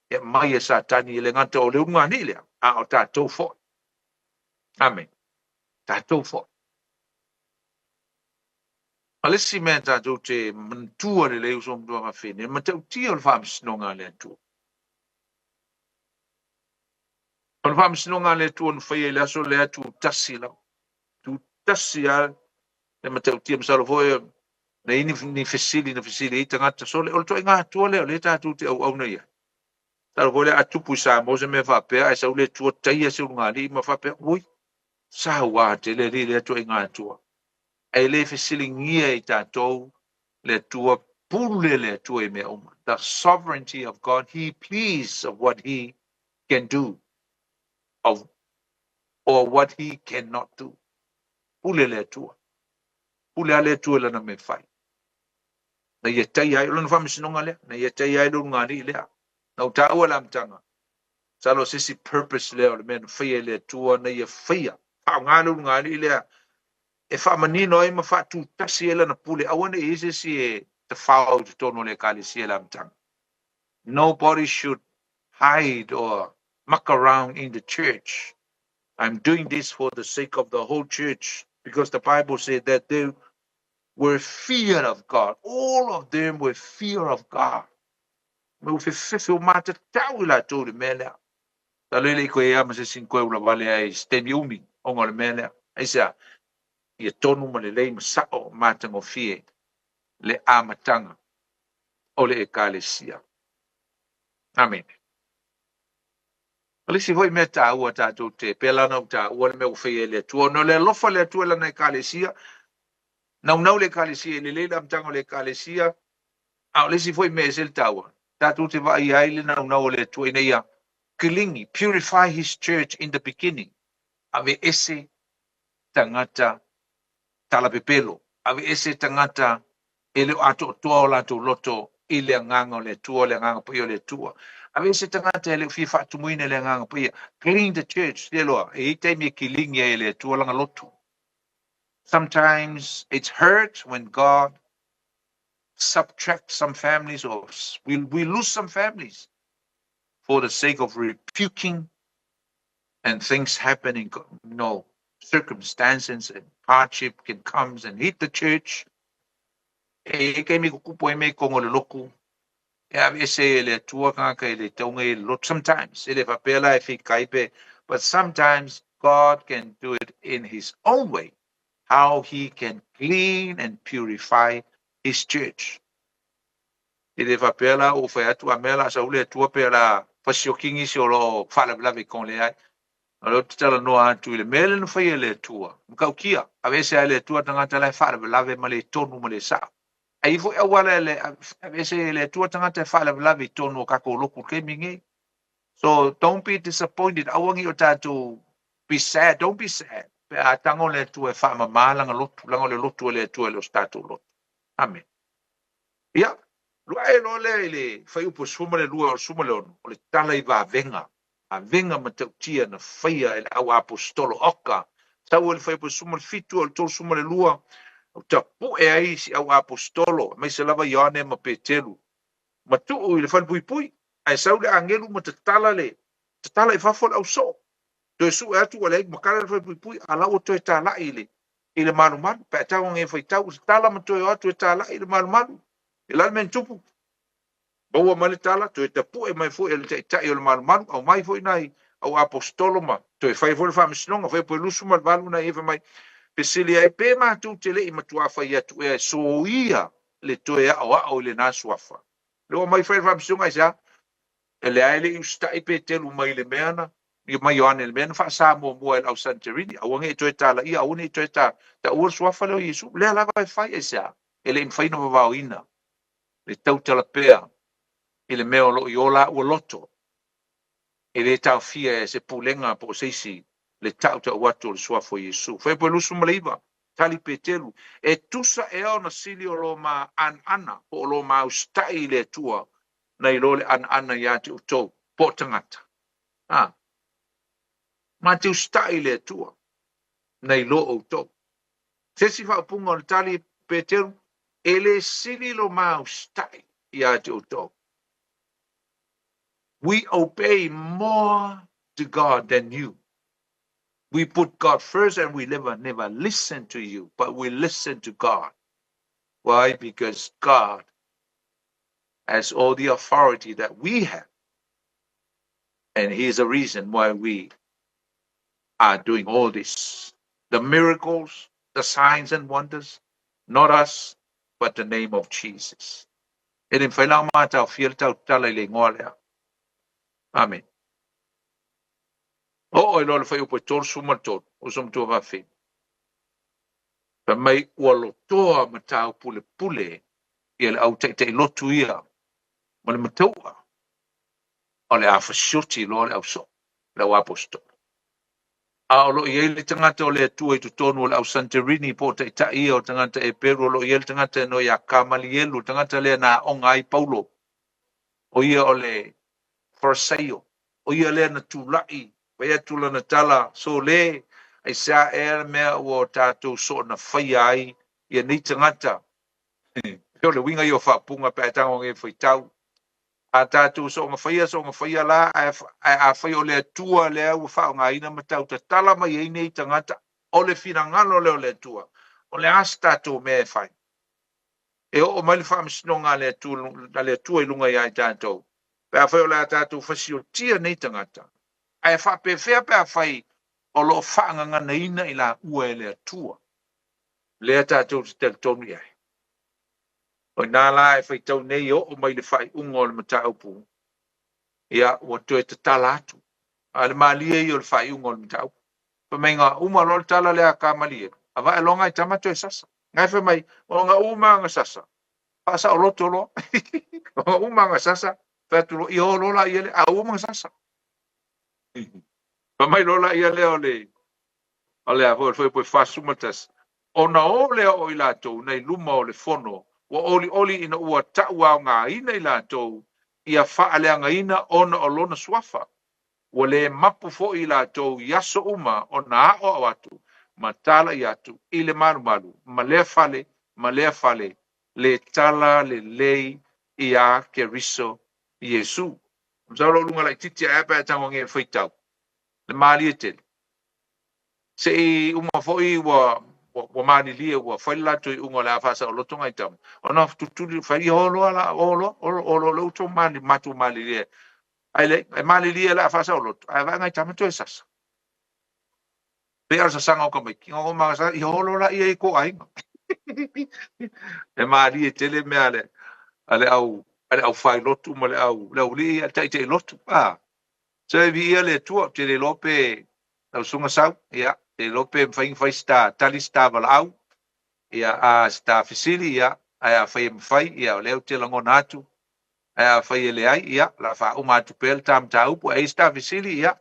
e aumai e Satani, e le gata o le ulugalii lea, a o tatou foi. Amene. Tatou foi. A le isi mea tatou te manatua lelei uso ma tuafafine, e matautia o le faamasinoga a le Atua. O le faamasinoga a le Atua na faia i le aso lea tutasi lava. Tutasi lava le matautia. Masalo foi na i ai ni fesili na fesili ai tagata. Sole, o le ituaiga Atua lea o lea tatou te auauna i ai. Masalo foi lea a tupu i Samoa se mea faapea, ae sau le Atua taia se ulugalii ma faapea, ui, saua tele alii lea ituaiga Atua. Ae le fesiligia i tatou le Atua, pule le Atua i mea uma. The sovereignty of God, he pleased of what he can do of or what he cannot do. Pule le Atua. Pule a le Atua i lana mea fai. Na ia taia ai, o lona faamasinoga lea, na ia taia ai le ulugalii lea. Na ou taua i le amataga, masalo o se isi purpose lea o le mea na faia e le Atua, na ia faia, faaaoga le ulugalii lea e faamanino ai ma faatutasi ai lana pule, aua ne i i ai se isi e tafao i totonu o le Ekalesia i le amataga. Nobody should hide or muck around in the church. I'm doing this for the sake of the whole church, because the Bible said that they were fear of God. All of them were fear of God. Me ua fefefe o matatau i latou i le mea lea. Talo e le i koe ea ma se isi na koe ulavale ai i se taimi umi ona o le mea lea. Aisea? Ia tonu ma lelei ma sao matagofie le amataga o le Ekalesia. Amene. O le isi foi mea taua tatou te, pei la ona ou taua le mea ua faia e le Atua, ona o le alofa o le Atua i lana Ekalesia, naunau le Ekalesia e lelei le amataga o le Ekalesia, a o le isi foi mea e ese le taua, tatou te vaaia ai le naunau o le Atua ina ia kiligi, purify his church in the beginning, aveese tagata talapepelo, aveese tagata e le o atoatoa o latou loto i le agaga o le Atua, le agaga paia o le Atua. Aveese tagata e le o fia faatumuina i le agaga paia. Clean the church, te iloa, e i ai taimi e kiligi ai e le Atua lana loto. Sometimes it's hurt when God subtract some families or we lose some families for the sake of rebuking and things happening, circumstances and hardship can come and hit the church. E i ai taimi kukupu ai mea i totonu o le lotu, e aveese ai e le Atua tagata e le tauga i le lotu. Sometimes, e le faapea la e fikai pe, but sometimes God can do it in his own way, how he can clean and purify his church. E le faapea la ua fai atu a mea la sau le Atua pe la fasioki nisi o lo o faalavelave i totonu leai. O lea ou te talanoa atu i le mea lea na faia e le Atua. Matautia, aveese lava e le Atua tagata la e faalavelave ma le tonu ma le sao. Ae i ai foi auala e aveese ai e le Atua tagata e faalavelave i totonu o tatou lotu i le taimi lenei. So don't be disappointed, aua ne i o tatou be sad, don't be sad pe a tago le Atua e faamama lana lotu, leaga o le lotu a le Atua e le o se tatou lotu. Amene. Ia, luae loa lea i le fuaiupu 12 o le 16, o le tala i vavega, vavega matautia na faia e le au aposetolo oka. Sau ai le fuaiupu 17 o le 32, ua tapue ai si au aposetolo, aemaise lava Ioane ma Peteru, ma tuu i le falepuipui, ae sau le agelu ma tatala le tatala i fafo le ausoo. Toe sue atu ua leai ma kala le falepuipui, a la ua toe talai i le i le malumalu pe a tago e faitau se tala ma toe o atu e talai i le malumalu. E la le mea na tupu, maua mai le tala, toe tapue mai foi e le taitai o le malumalu, aumai foi nai au aposetolo ma toe fai foi le faamasinoga, fai po 28 nai e fai mai, fesili ai pe matou te le i matuā fai atu ea e soia le toe aoao i lena suafa. Le ua mai fai le faamasinoga aisea? E leai e le i usitai Peteru mai le mea na mai Ioane le mea na faasa muamua e le au Saniterini, aua ne i toe talaia, aua ne i toe taua le suafa lea o Iesu. Lea lava e fai aisea? E le i mafai ona vavaoina le tautala pea i le mea o lo o i o la ua loto. E le taofia e se pulega po o se isi le tautau atu o le suafa o Iesu. Fuaiupu 29, tali Peteru, e tusa ea ona sili o lo ma anaana po o lo ma usitai i le Atua nai lo le anaana ia te outou po o tagata. A, ma te usitai i le Atua nai lo outou. Se isi faaupuga o le tali Peteru, e le sili lo ma usitai ia te outou. We obey more to God than you. We put God first and we never, never listen to you, but we listen to God. Why? Because God has all the authority that we have. And He is the reason why we are doing all this. The miracles, the signs and wonders, not us, but the name of Jesus. E le mafai la ona mataofia le tautala i le igoa lea. Amen. Oo ai loa le fuaiupu e 33, uso matua fafine. Fai mai ua lotoa ma taupulepule ia le au taitai lotu ia ma le mataua o le a fasioti loa le ausoo, le au aposetolo. A o lo o i ai le tagata o le Atua i totonu o le au Santerini po o taitai ia o tagata Eperu, o lo o i ai le tagata e igoa ia Kamalielu, le tagata lea na aoga ai Paulo, o ia o le Farisaio, o ia lea na tulai, fai atu lana tala, sole, aisea ea le mea ua tatou soona faia ai ia nei tagata. O le uiga ia o faaupuga pe a e tago e faitau. A tatou soona faia, soona faia la, ae afai o le Atua lea ua faaaogaina ma tautatala mai ai nei tagata, o le finagalo lea o le Atua, o le a se tatou mea e fai? E oo mai le faamasinoga a le Atua i luga ia i tatou, pe afai o le a tatou fasiotia nei tagata, ae faapefea pe afai o lo o faagaganaina i laua e le Atua, lea tatou te talitonu i ai. O ina la e faitau nei e oo mai le faaiuga o le mataupu, ia ua toe tatala atu. A o le malie ia o le faaiuga o le mataupu. Fai mai na uma loa le tala lea a Kamalielu, avae loa nai tama toe sasa. Ngai fai mai, o na uma na sasa, faasaoloto loa. O na uma na sasa, fai atu loa, ia o loa laia lea, a uma na sasa. Fai mai loa laia lea o le, o le a foi, o le fuaiupu e 41, ona o lea o i latou nei luma o le fono, ua olioli ina ua tauaogaina i latou ia faaleagaina ona o lona suafa. Ua le mapu foi i latou i aso uma ona aoao atu ma talai atu i le malumalu ma lea fale ma lea fale le tala lelei iā Keriso Iesu. Masalo o luga laitiiti ae a pe a e tago e faitau le malie tele. Se i uma foi ua ua malilie ua fai le latou iuga o le a faasaoloto nai tama, ona tutuli fai ia o loa la o loa o loa le outou mali matou malilie ai le e malilie le a faasaoloto ae vaai nai tama toe sasa. Pei o le sasaga o tamaiti, o ma sa ia o loa la ia i ko aiga. E malie tele mea le a le au a le au fai lotu ma le au le au lii a taitai lotu. Ah, so e viia le Atua, ou te le iloa pe lau susuga Sau, ia, te le iloa pe mafai ona fai se ta tali se ta valaau, ia, a se ta fesili, ia, ae afai e mafai, ia, o lea ou te lagona atu, ae afai e leai, ia, o le a faauma atu pea le ta mataupu, ae i ai se ta fesili, ia,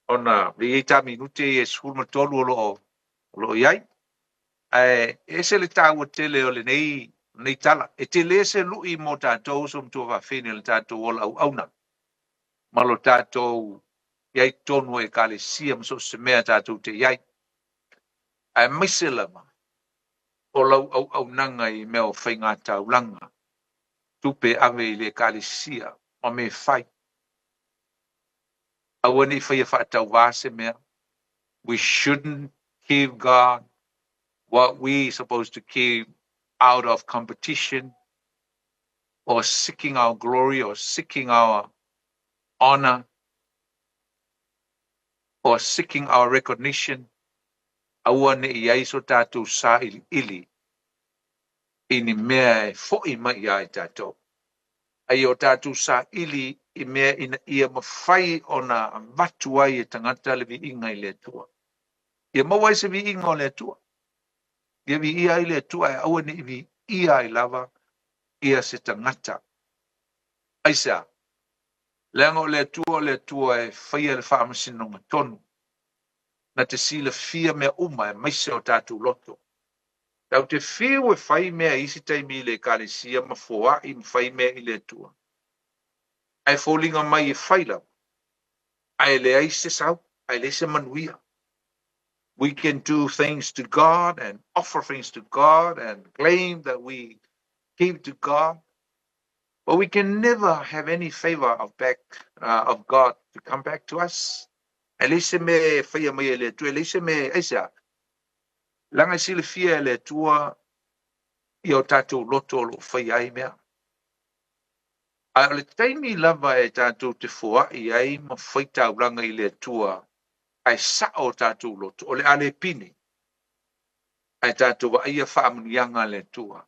ona e i ai ta minute ia e 13 o lo o, o lo o i ai. Ae e ese le taua tele o lenei, lenei tala. E tele se lui mo tatou uso ma tuafafine i le tatou ola auauna ma lo tatou i ai totonu o Ekalesia ma so o se mea tatou te i ai, aemaise lava o lau auaunaga i mea o faigataulaga, tupe e ave i le Ekalesia ma mea e fai. Aua ne i faia faatauvā se mea. We shouldn't give God. What we supposed to keep out of competition or seeking our glory or seeking our honor or seeking our recognition, aua ne i ai so tātou saʻiliʻili i ni mea e foʻi mai iā i tātou. A ia o tātou saʻili i mea ina ia mafai ona avatu ai e tagata le viiga i le Atua. Ia maua ai se viiga o le Atua. Ia viia ai le Atua e aua ne i viia ai lava ia se tagata. Aisea? Leaga o le Atua o le Atua e faia le faamasinoga tonu. Na te silafia mea uma aemaise o tātou loto. Tatou te fiu e fai mea i isi taimi i le Ekalesia ma foai ma fai mea i le Atua. Ae foliga mai e fai lava, ae leai se sau, ae leai se manuia. We can do things to God and offer things to God and claim that we give to God, but we can never have any favor of back of God to come back to us. E leai se mea e faia mai e le Atua, e leai se mea, aisea? Leaga e silafia e le Atua ia o tātou loto o lo o faia ai mea. Ae o le taimi lava e tātou te foai ai ma fai taulaga i le Atua ae sao o tātou loto, o le a le pine, ae tātou vaaia faamanuiaga a le Atua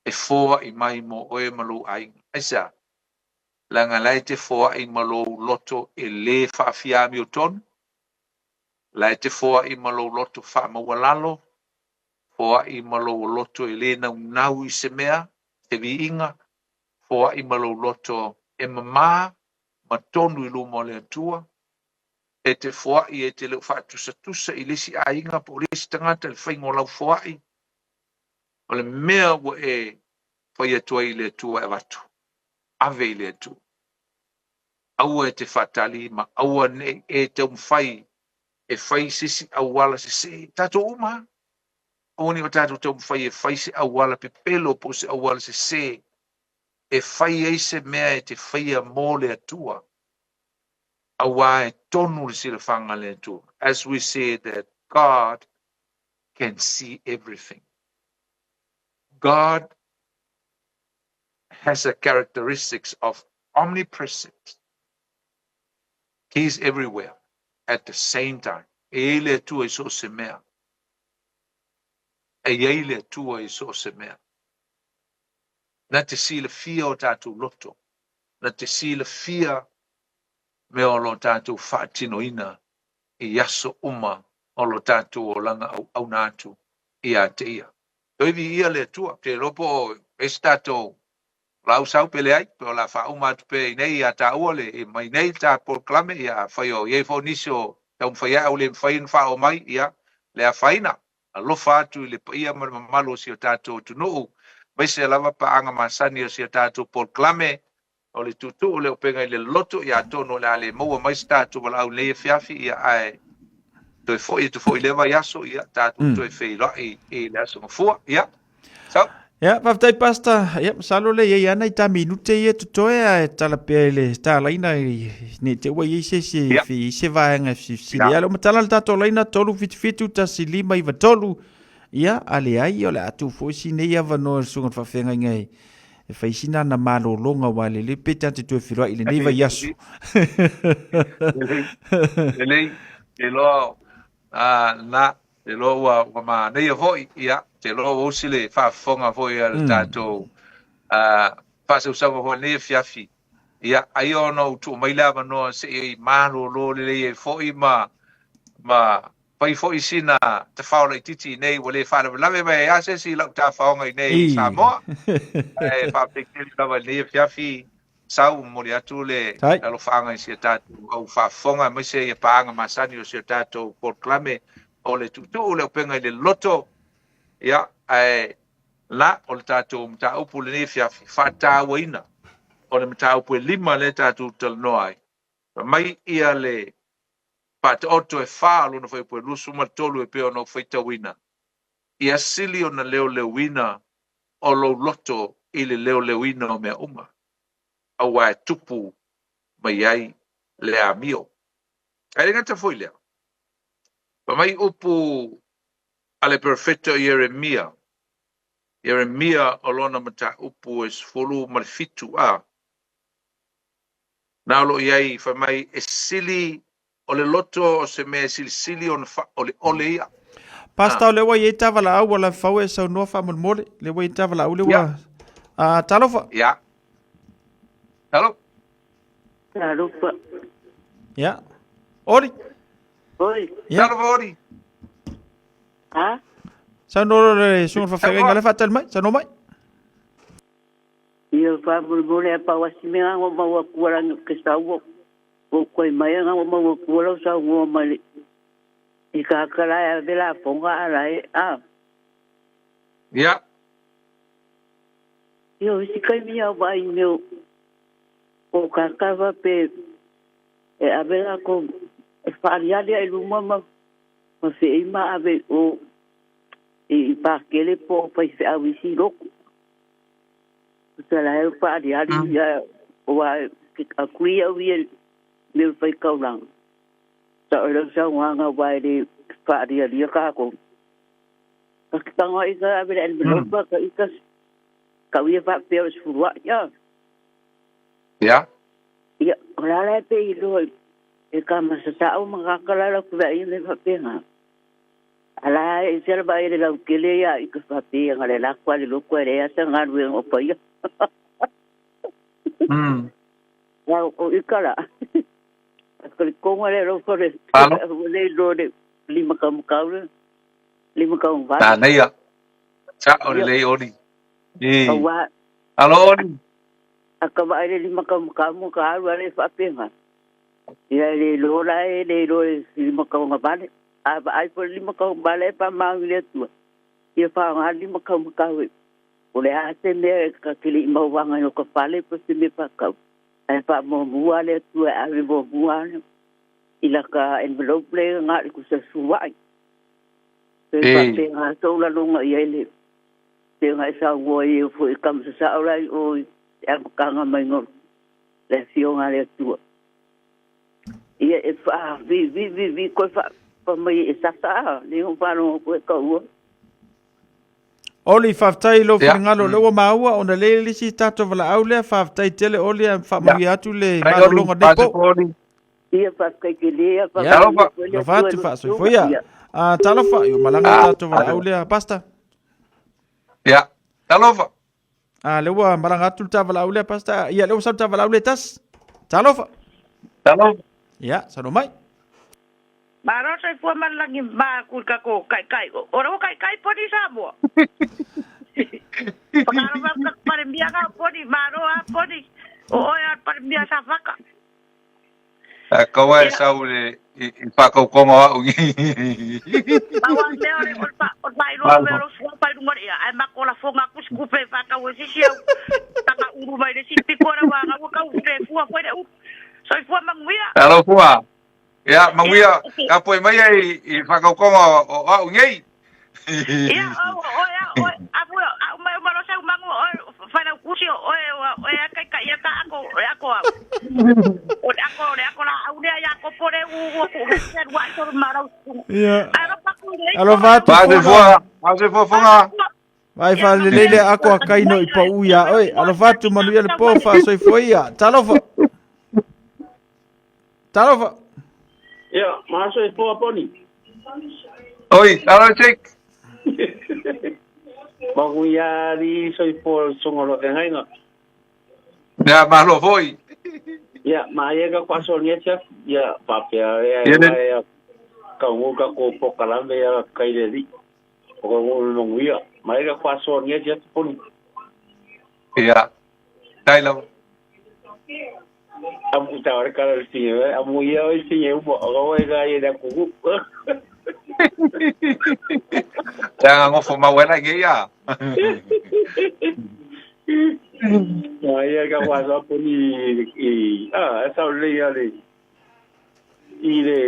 e foai mai mo oe ma lou aiga. Aisea? Leaga la e te foai ma lou loto e lē faafiamiotonu, la e te foai ma lou loto faamaualalo, foai ma lou loto e lē naunau i se mea, se viiga, foai ma lou loto e mamā ma tonu i luma o le Atua, e te foai e te le o faatusatusa i le isi aiga po o le isi tagata i le faiga o lau foai, o le mea ua e fai atu ai i le Atua e avatu, ave i le Atua. Aua e te faatali ma aua ne i e taumafai e fai se isi auala sesē. Tatou uma lava, aua ne i o tatou taumafai e fai se auala pepelo po o se auala sesē e fai ai se mea e te faia mo le Atua, auā e tonu le silafaga a le Atua. As we said that God can see everything. God has a characteristics of omnipresence. He is everywhere at the same time. E i ai le Atua i so o se mea. E i ai le Atua i so o se mea. Na te silafia o tātou loto. Na te silafia mea o lo tātou faatinoina i aso uma o lo tātou olaga auauna atu ia te ia. Toe viia le Atua, te iloa po o ai se tātou lau sau pe leai, pe o le a faauma atu pea i nei ia tāua le e mai nei le tā polokalame, ia afai o i ai foi nisi o taumafai ae ua le mafai ona faaoo mai, ia le afaina. Alofa atu i le paia ma le mamalu o si o tātou atunuu, aemaise lava paaga masani o si o tātou polokalame, o le tuutuu o le upega i le loto, ia atonu o le a le maua mai se tatou valaau i lenei afiafi, ia ae toe foi atu foi i lea vaiaso, ia tatou toe feiloai i le aso Gafua. Ia, sau. Ia, faafetai Pastor. Ia, masalo le i ai lava nai ta minute ia totoe ae tala pea i le talaina ne i te ua i ai se isi e fia i ai se vaega e fesilisili. Ia, o lea ua matala le tatou laina 377 1593. Ia, a leai, o le a tuu foi si nei avanoa i le susuga i le faafeagaiga e E fai sina ana malologa aua lelei pe ta te toe feiloai i lenei vaiaso. Lelei, lelei, te loa, a, na, te loa ua, ua manaia foi, ia, te loa ua usi le faafofoga foi a le tatou a, faasausauga foi i lenei afiafi. Ia, ai ona ou tuu mai le avanoa se i malolo lelei ai foi ma, ma fai foi sina tafao laitiiti i nei, ua le faalavelave mai ai lava se isi i lau tafaoga i nei i Samoa. Ae faafetai tele lava i lenei afiafi, sau momoli atu le alofaaga i si a tatou au faafofoga aemaise ia paaga masani o si o tatou polokalame o le tuutuu le upega i le loto. Ia, ae la, o le tatou mataupu i lenei afiafi, faatauaina o le mataupu e 5 lea tatou talanoa ai. Fai mai ia le faataoto e fa o lona fuaiupu e 23 e pei ona ou faitauina, ia sili ona leoleoina o lou loto i le leoleoina o mea uma, aua e tupu mai ai le amio. Ae le gata foi i lea, fai mai upu a le perofeta o Ieremia, Ieremia o lona mataupu e 17 a. Na o lo o i ai fai mai e sili o le loto o se mea e silisili ona faaoleole ia. Pastor, o lea ua i ai tavalaau ua lavefau e saunoa faamolemole. Lea ua i ai tavalaau lea ua... Ah, talofa. Ia. Talo. Talofa. Ia. Oli. Oi. Ia. Talofa Oli. Ha? Saunoa loa le susuga i le faafeagaiga lea faatali mai. Saunoa mai. Ia faamolemole a pau asi mea ua maua atu ala ke sau ua koe mai anga ua maua atu lau saunoa mai le i ka kala e ave lafoga ala e a. Ia. Ia o isi taimi a vaai i mea o kākā faapea e ave lākou e faaaliali ae i luma ma ma feei ma ave i o i pakele po o faifeau i isi lotu. Tusa la e faaaliali ia aua ke agree au ia i mea o le faitaulaga. Sa o lau saunoaga aua e le faalialia kākou. Ka tago ai ka ave le envelope ka ita kau ia faapea o le sefuluai a. Ia. Ia, o la la e pei iloa e ka masasao ma kaka la lau kuvea ia me faapena. A la e ese la vaai le lautele ia i ka faapea nga le lako a le loko e leai sa galuega o paia. Ia o ika la. A ka le konga le alofa le Alo. le iloa le lima kaumakau le lima kaumavale. Manaia. Sao Ia. lelei Oli. I. Aua Alo Oli. a ka vaai le lima kaumakau mo ka alu ale faapena. Ia e le iloa la e le iloa e lima kaugavale. A vaai foi le lima kaugavale e faamaoni i le Atua, ia faaaoga le lima kaumakau e o le a se mea e ka te le i mauaga i ka fale po se mea faatau. Ae faamuamua le Atua e ave muamua ana i laka envelope le na o le kusa sua'i. Pe faapena sou laloga i ai le pega e saunoa ai e foi ka masasao la i o i te amataga mai o le afioga a le Atua. Ia e faa vi vi vi vi koe faa fa mai e sasa a le o faalogo koe kaua. Oli, faafetai i lou Ia. finagalo o lea ua maua ona lea e le isi tatou valaau lea. Faafetai tele Oli, ae faamanuia atu le Ai Oli, malologa nei po. faasefo Oli. Ia faafetai tele ia Ia. faamanuia Talofa. foi le Alofa Atua i atu lau faasoifua susuga. ia. Ia. Ah, talofa, ua malaga le Ah, tatou valaau lea, Pastor. Ia. Talofa. Ah, lea ua malaga atu le ta valaau lea, Pastor. Ia, lea ua sau le ta valaau lea e tasi. Talofa. Talofa. Ia, saunoa mai. Malo soifua ma le lagi ma aku i kako kaikai. O lau kaikai poni Samoa. Whakaaro mau ka palemia ngā poni, malo a poni. O oe a palemia sa whaka. A kaua e Ia. sau le i whakaukonga o au. Pau a mea o le o le pa o le paeroa o mea o lo sua pai lunga o le ea, ae mako lafoga aku si kupe e whakau e sisi au tanga uru mai le si piko o le wā ngau kau le fua foi le uru. Soifua manuia. Alo fua. Ia, manuia, Ia, ka poe mai ai i whakaukonga o au nei. Ia, o oe a oe, a fua, a uma uma lo sau mangu oe, whanau kusi o oe, oe a kai kai ka ako, e ako au. O le ako, le ako la au lea ia kopo le u u ku he se rua i toro marau. Ia. Alo paku le. Alofa atu Faase Fuga. fua, faase fua funga. Vai faalelei le ako a kaino i pau iā oe. Alofa atu manuia le po faasoifua ia. Talofa. Talofa. Ia, masoifua poni. Oi, alo Jake. Manuia ali soifua le susuga o lo feagaiga. Ia, malo foi. Ia, maia ka kuasonia tia. Ia, faapea ea Ia le- e kaugu ka ko pokalame ia kai le li. O ka ngu le manuia. Maia ka kuasonia tia poni. Ia. Tai lava. Amu ta ore kala le singe, amu ia o singe uma, o ka oe ka ia na kuku. Te anga ngofo mau ela nge ia. Maia ka kuasoa poni i, ah, e sau le ia le, i le,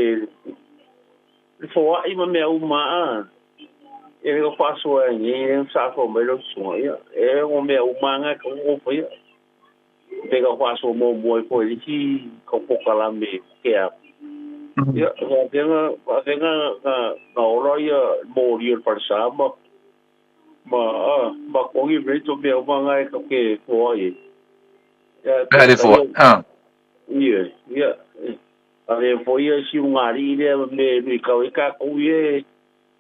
le foai ma mea uma a. E le kuasoa e nge, e sa fo mai lo susuga ia. E o mea uma nga ka ngofo ia. Pe ka kuasoa mo mo e po i ki ka pokalame ke a. Ia, faapea faapea na na ola ia moli o le falesa ma ma ma kogi mea to mea uma nga e ka ke foa ai. Ia, Mea le foa. Ah. Ia, ia. A le foi ia si ungari lea me nui kau e ka kou ye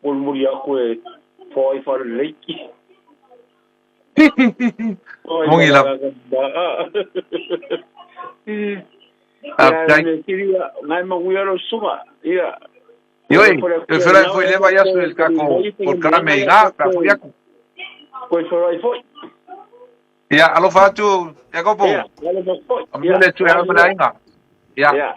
mulimuli aku e foa i fale leiki. Mongi lava. Faafetai. Ngai manuia lau susuga. Ia. Ioe, e ferai foi le vaiaso i le tatou polokalame i ina, pe a foi atu. Koe ferai foi. Ia, alofa atu, Iakopo. Ia, alofa foi. Amuia le Atua e ala ma le aiga. Ia.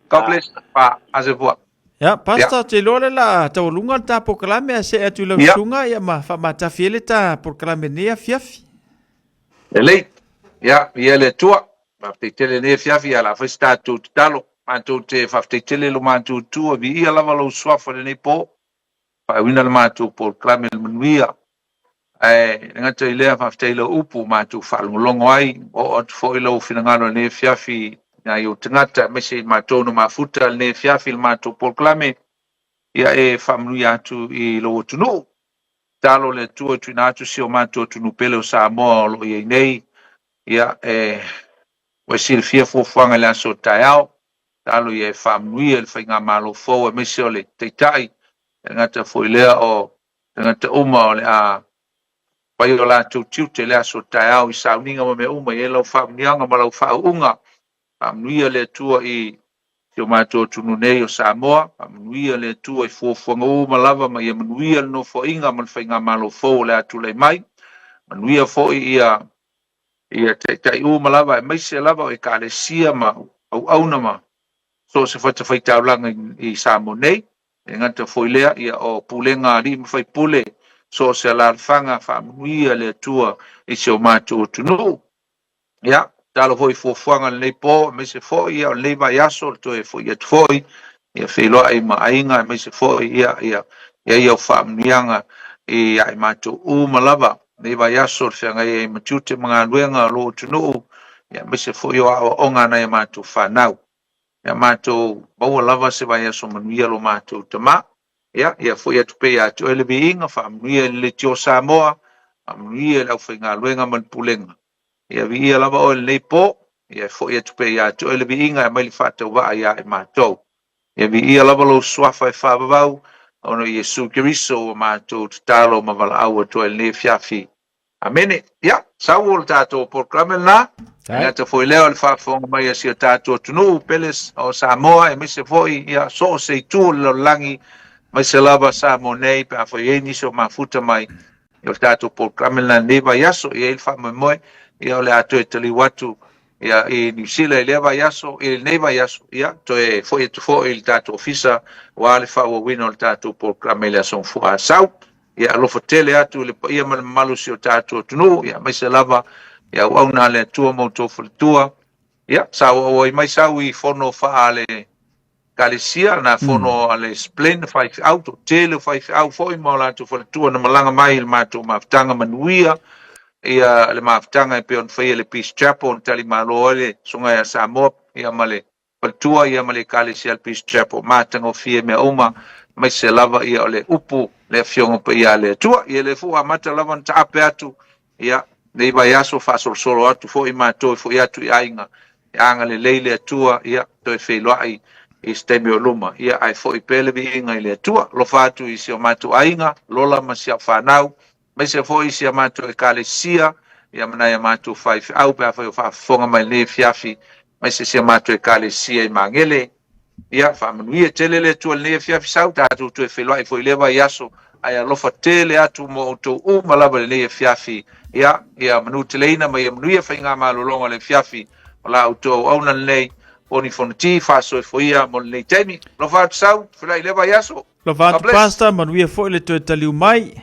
God bless. Pa, asefua. Ia, Pastor, te iloa le la taualuga le ta polokalame ae see atu i lau susuga ia ma faamatafi ai le ta polokalame nei afiafi. Lelei. Ia, ia le Atua. Faafetai tele nei afiafi, ia la fai se tatou tatalo. Matou te faafetai tele lo matou Atua, viia lava lou suafa i lenei po. Faauina le matou polokalame i le manuia. Ae le gata i lea, faafetai i lau upu ua matou faalogologo ai, ua oo atu foi lou finagalo i lenei afiafi i nai ou tagata, aemaise i matou na mafuta i lenei afiafi i le matou polokalame, ia e faamanuia atu i lou atunuu. Tatalo le Atua e tuuina atu si o matou atunuu pele o Samoa o lo o i ai nei, ia e ua e silafia fuafuaga i le aso o taeao, tatalo ia e faamanuia i le faigamalo fou aemaise o le Taitai, e le gata foi i lea o tagata uma o le a fai o latou tiute i le aso taeao i sauniga ma mea uma, e i ai lau faamanuiaga ma lau faauuga. Faamanuia le Atua i si o matou atunuu nei o Samoa, faamanuia le Atua i fuafuaga uma lava ma ia manuia le nofoaiga ma le faigamalo fou o le a tulai mai. Manuia foi ia ia taitai uma lava aemaise lava o Ekalesia ma auauna ma so o se fatafaitaulaga i Samoa nei. E le gata foi lea, ia o pulega a alii ma faipule, so o se alaalafaga, faamanuia le Atua i si o matou atunuu. Ia, tatalo foi i fuafuaga i lenei po, aemaise foi ia o lenei vaiaso, le toe foi atu foi, ia feiloai ma aiga, aemaise foi ia, ia, ia ia o faamanuiaga ia i matou uma lava. Lenei vaiaso, le feagai ai ma tiute ma galuega o lou atunuu, ia, aemaise foi o aoaoga a nai a matou fanau. Ia matou maua lava se vaiaso manuia lo matou Tama. Ia, ia foi atu pea ia te oe le viiga, faamanuia i le Leitio o Samoa, faamanuia i le aufaigaluega ma le pulega. Ia viia lava oe i lenei po, ia foi atu pea ia te oe le viiga e aumai le faatauvaa ia i matou. Ia viia lava lou suafa e faavavau, ona o Iesu Keriso ua matou tatalo ma valaau atu ai i lenei afiafi. Amene. Ia, sau o le tatou polokalame lena. E gata foi lea o le faafofoga mai a si o tatou atunuu pele o Samoa, aemaise foi ia so o se itu o le lalolagi, aemaise lava Samoa nei, pe a foi i ai nisi o mafuta mai i o le tatou polokalame lena i lenei vaiaso. E i ai le faamoemoe, ia o le a toe taliu atu ia i Niu Sila i lea vaiaso, i lenei vaiaso, ia toe foi atu foi i le tatou ofisa aua le faaauauina o le tatou polokalame i le Aso Gafua Asau. Ia alofa tele atu i le paia ma le mamalu o si o tatou atunuu, ia aemaise lava i auauna a le Atua ma outou faletua. Ia, sa auau ai mai sau i fono faa le Ekalesia, na fono a le Splen faifeau, toatele o faifeau foi ma o latou faletua na malaga mai i le matou mafutaga manuia, ia le mafutaga e pei ona faia i le Peace Chapel na talimalo ai le Susuga ia Samoa ia ma le faletua ia ma le Ekalesia a le Peace Chapel, matagofie mea uma, aemaise lava ia o le upu le Afioga Paia a le Atua. Ia lea foi ua amata lava ona taape atu ia nei vaiaso faasolosolo atu foi matou e foi atu i aiga e agalelei le Atua ia toe feiloai i se taimi o luma ia ae foi pea le viiga i le Atua. Alofa atu i si o matou aiga, Lola ma si au fanau, aemaise foi i si a matou Ekalesia ia ma nai a matou faifeau pe afai o faafofoga mai i lenei afiafi, aemaise si a matou Ekalesia i Magele. Ia, faamanuia tele le Atua i lenei afiafi sau, tatou toe feiloai foi i lea vaiaso, ae alofa tele atu mo outou uma lava i lenei afiafi. Ia, ia manuteleina ma ia manuia faigamalologa o le afiafi o la outou auauna lenei, Poni Fonoti, faasoefoia mo lenei taimi. Alofa atu sau, feiloai i lea vaiaso. Alofa atu Pastor, manuia foi le toe taliu mai.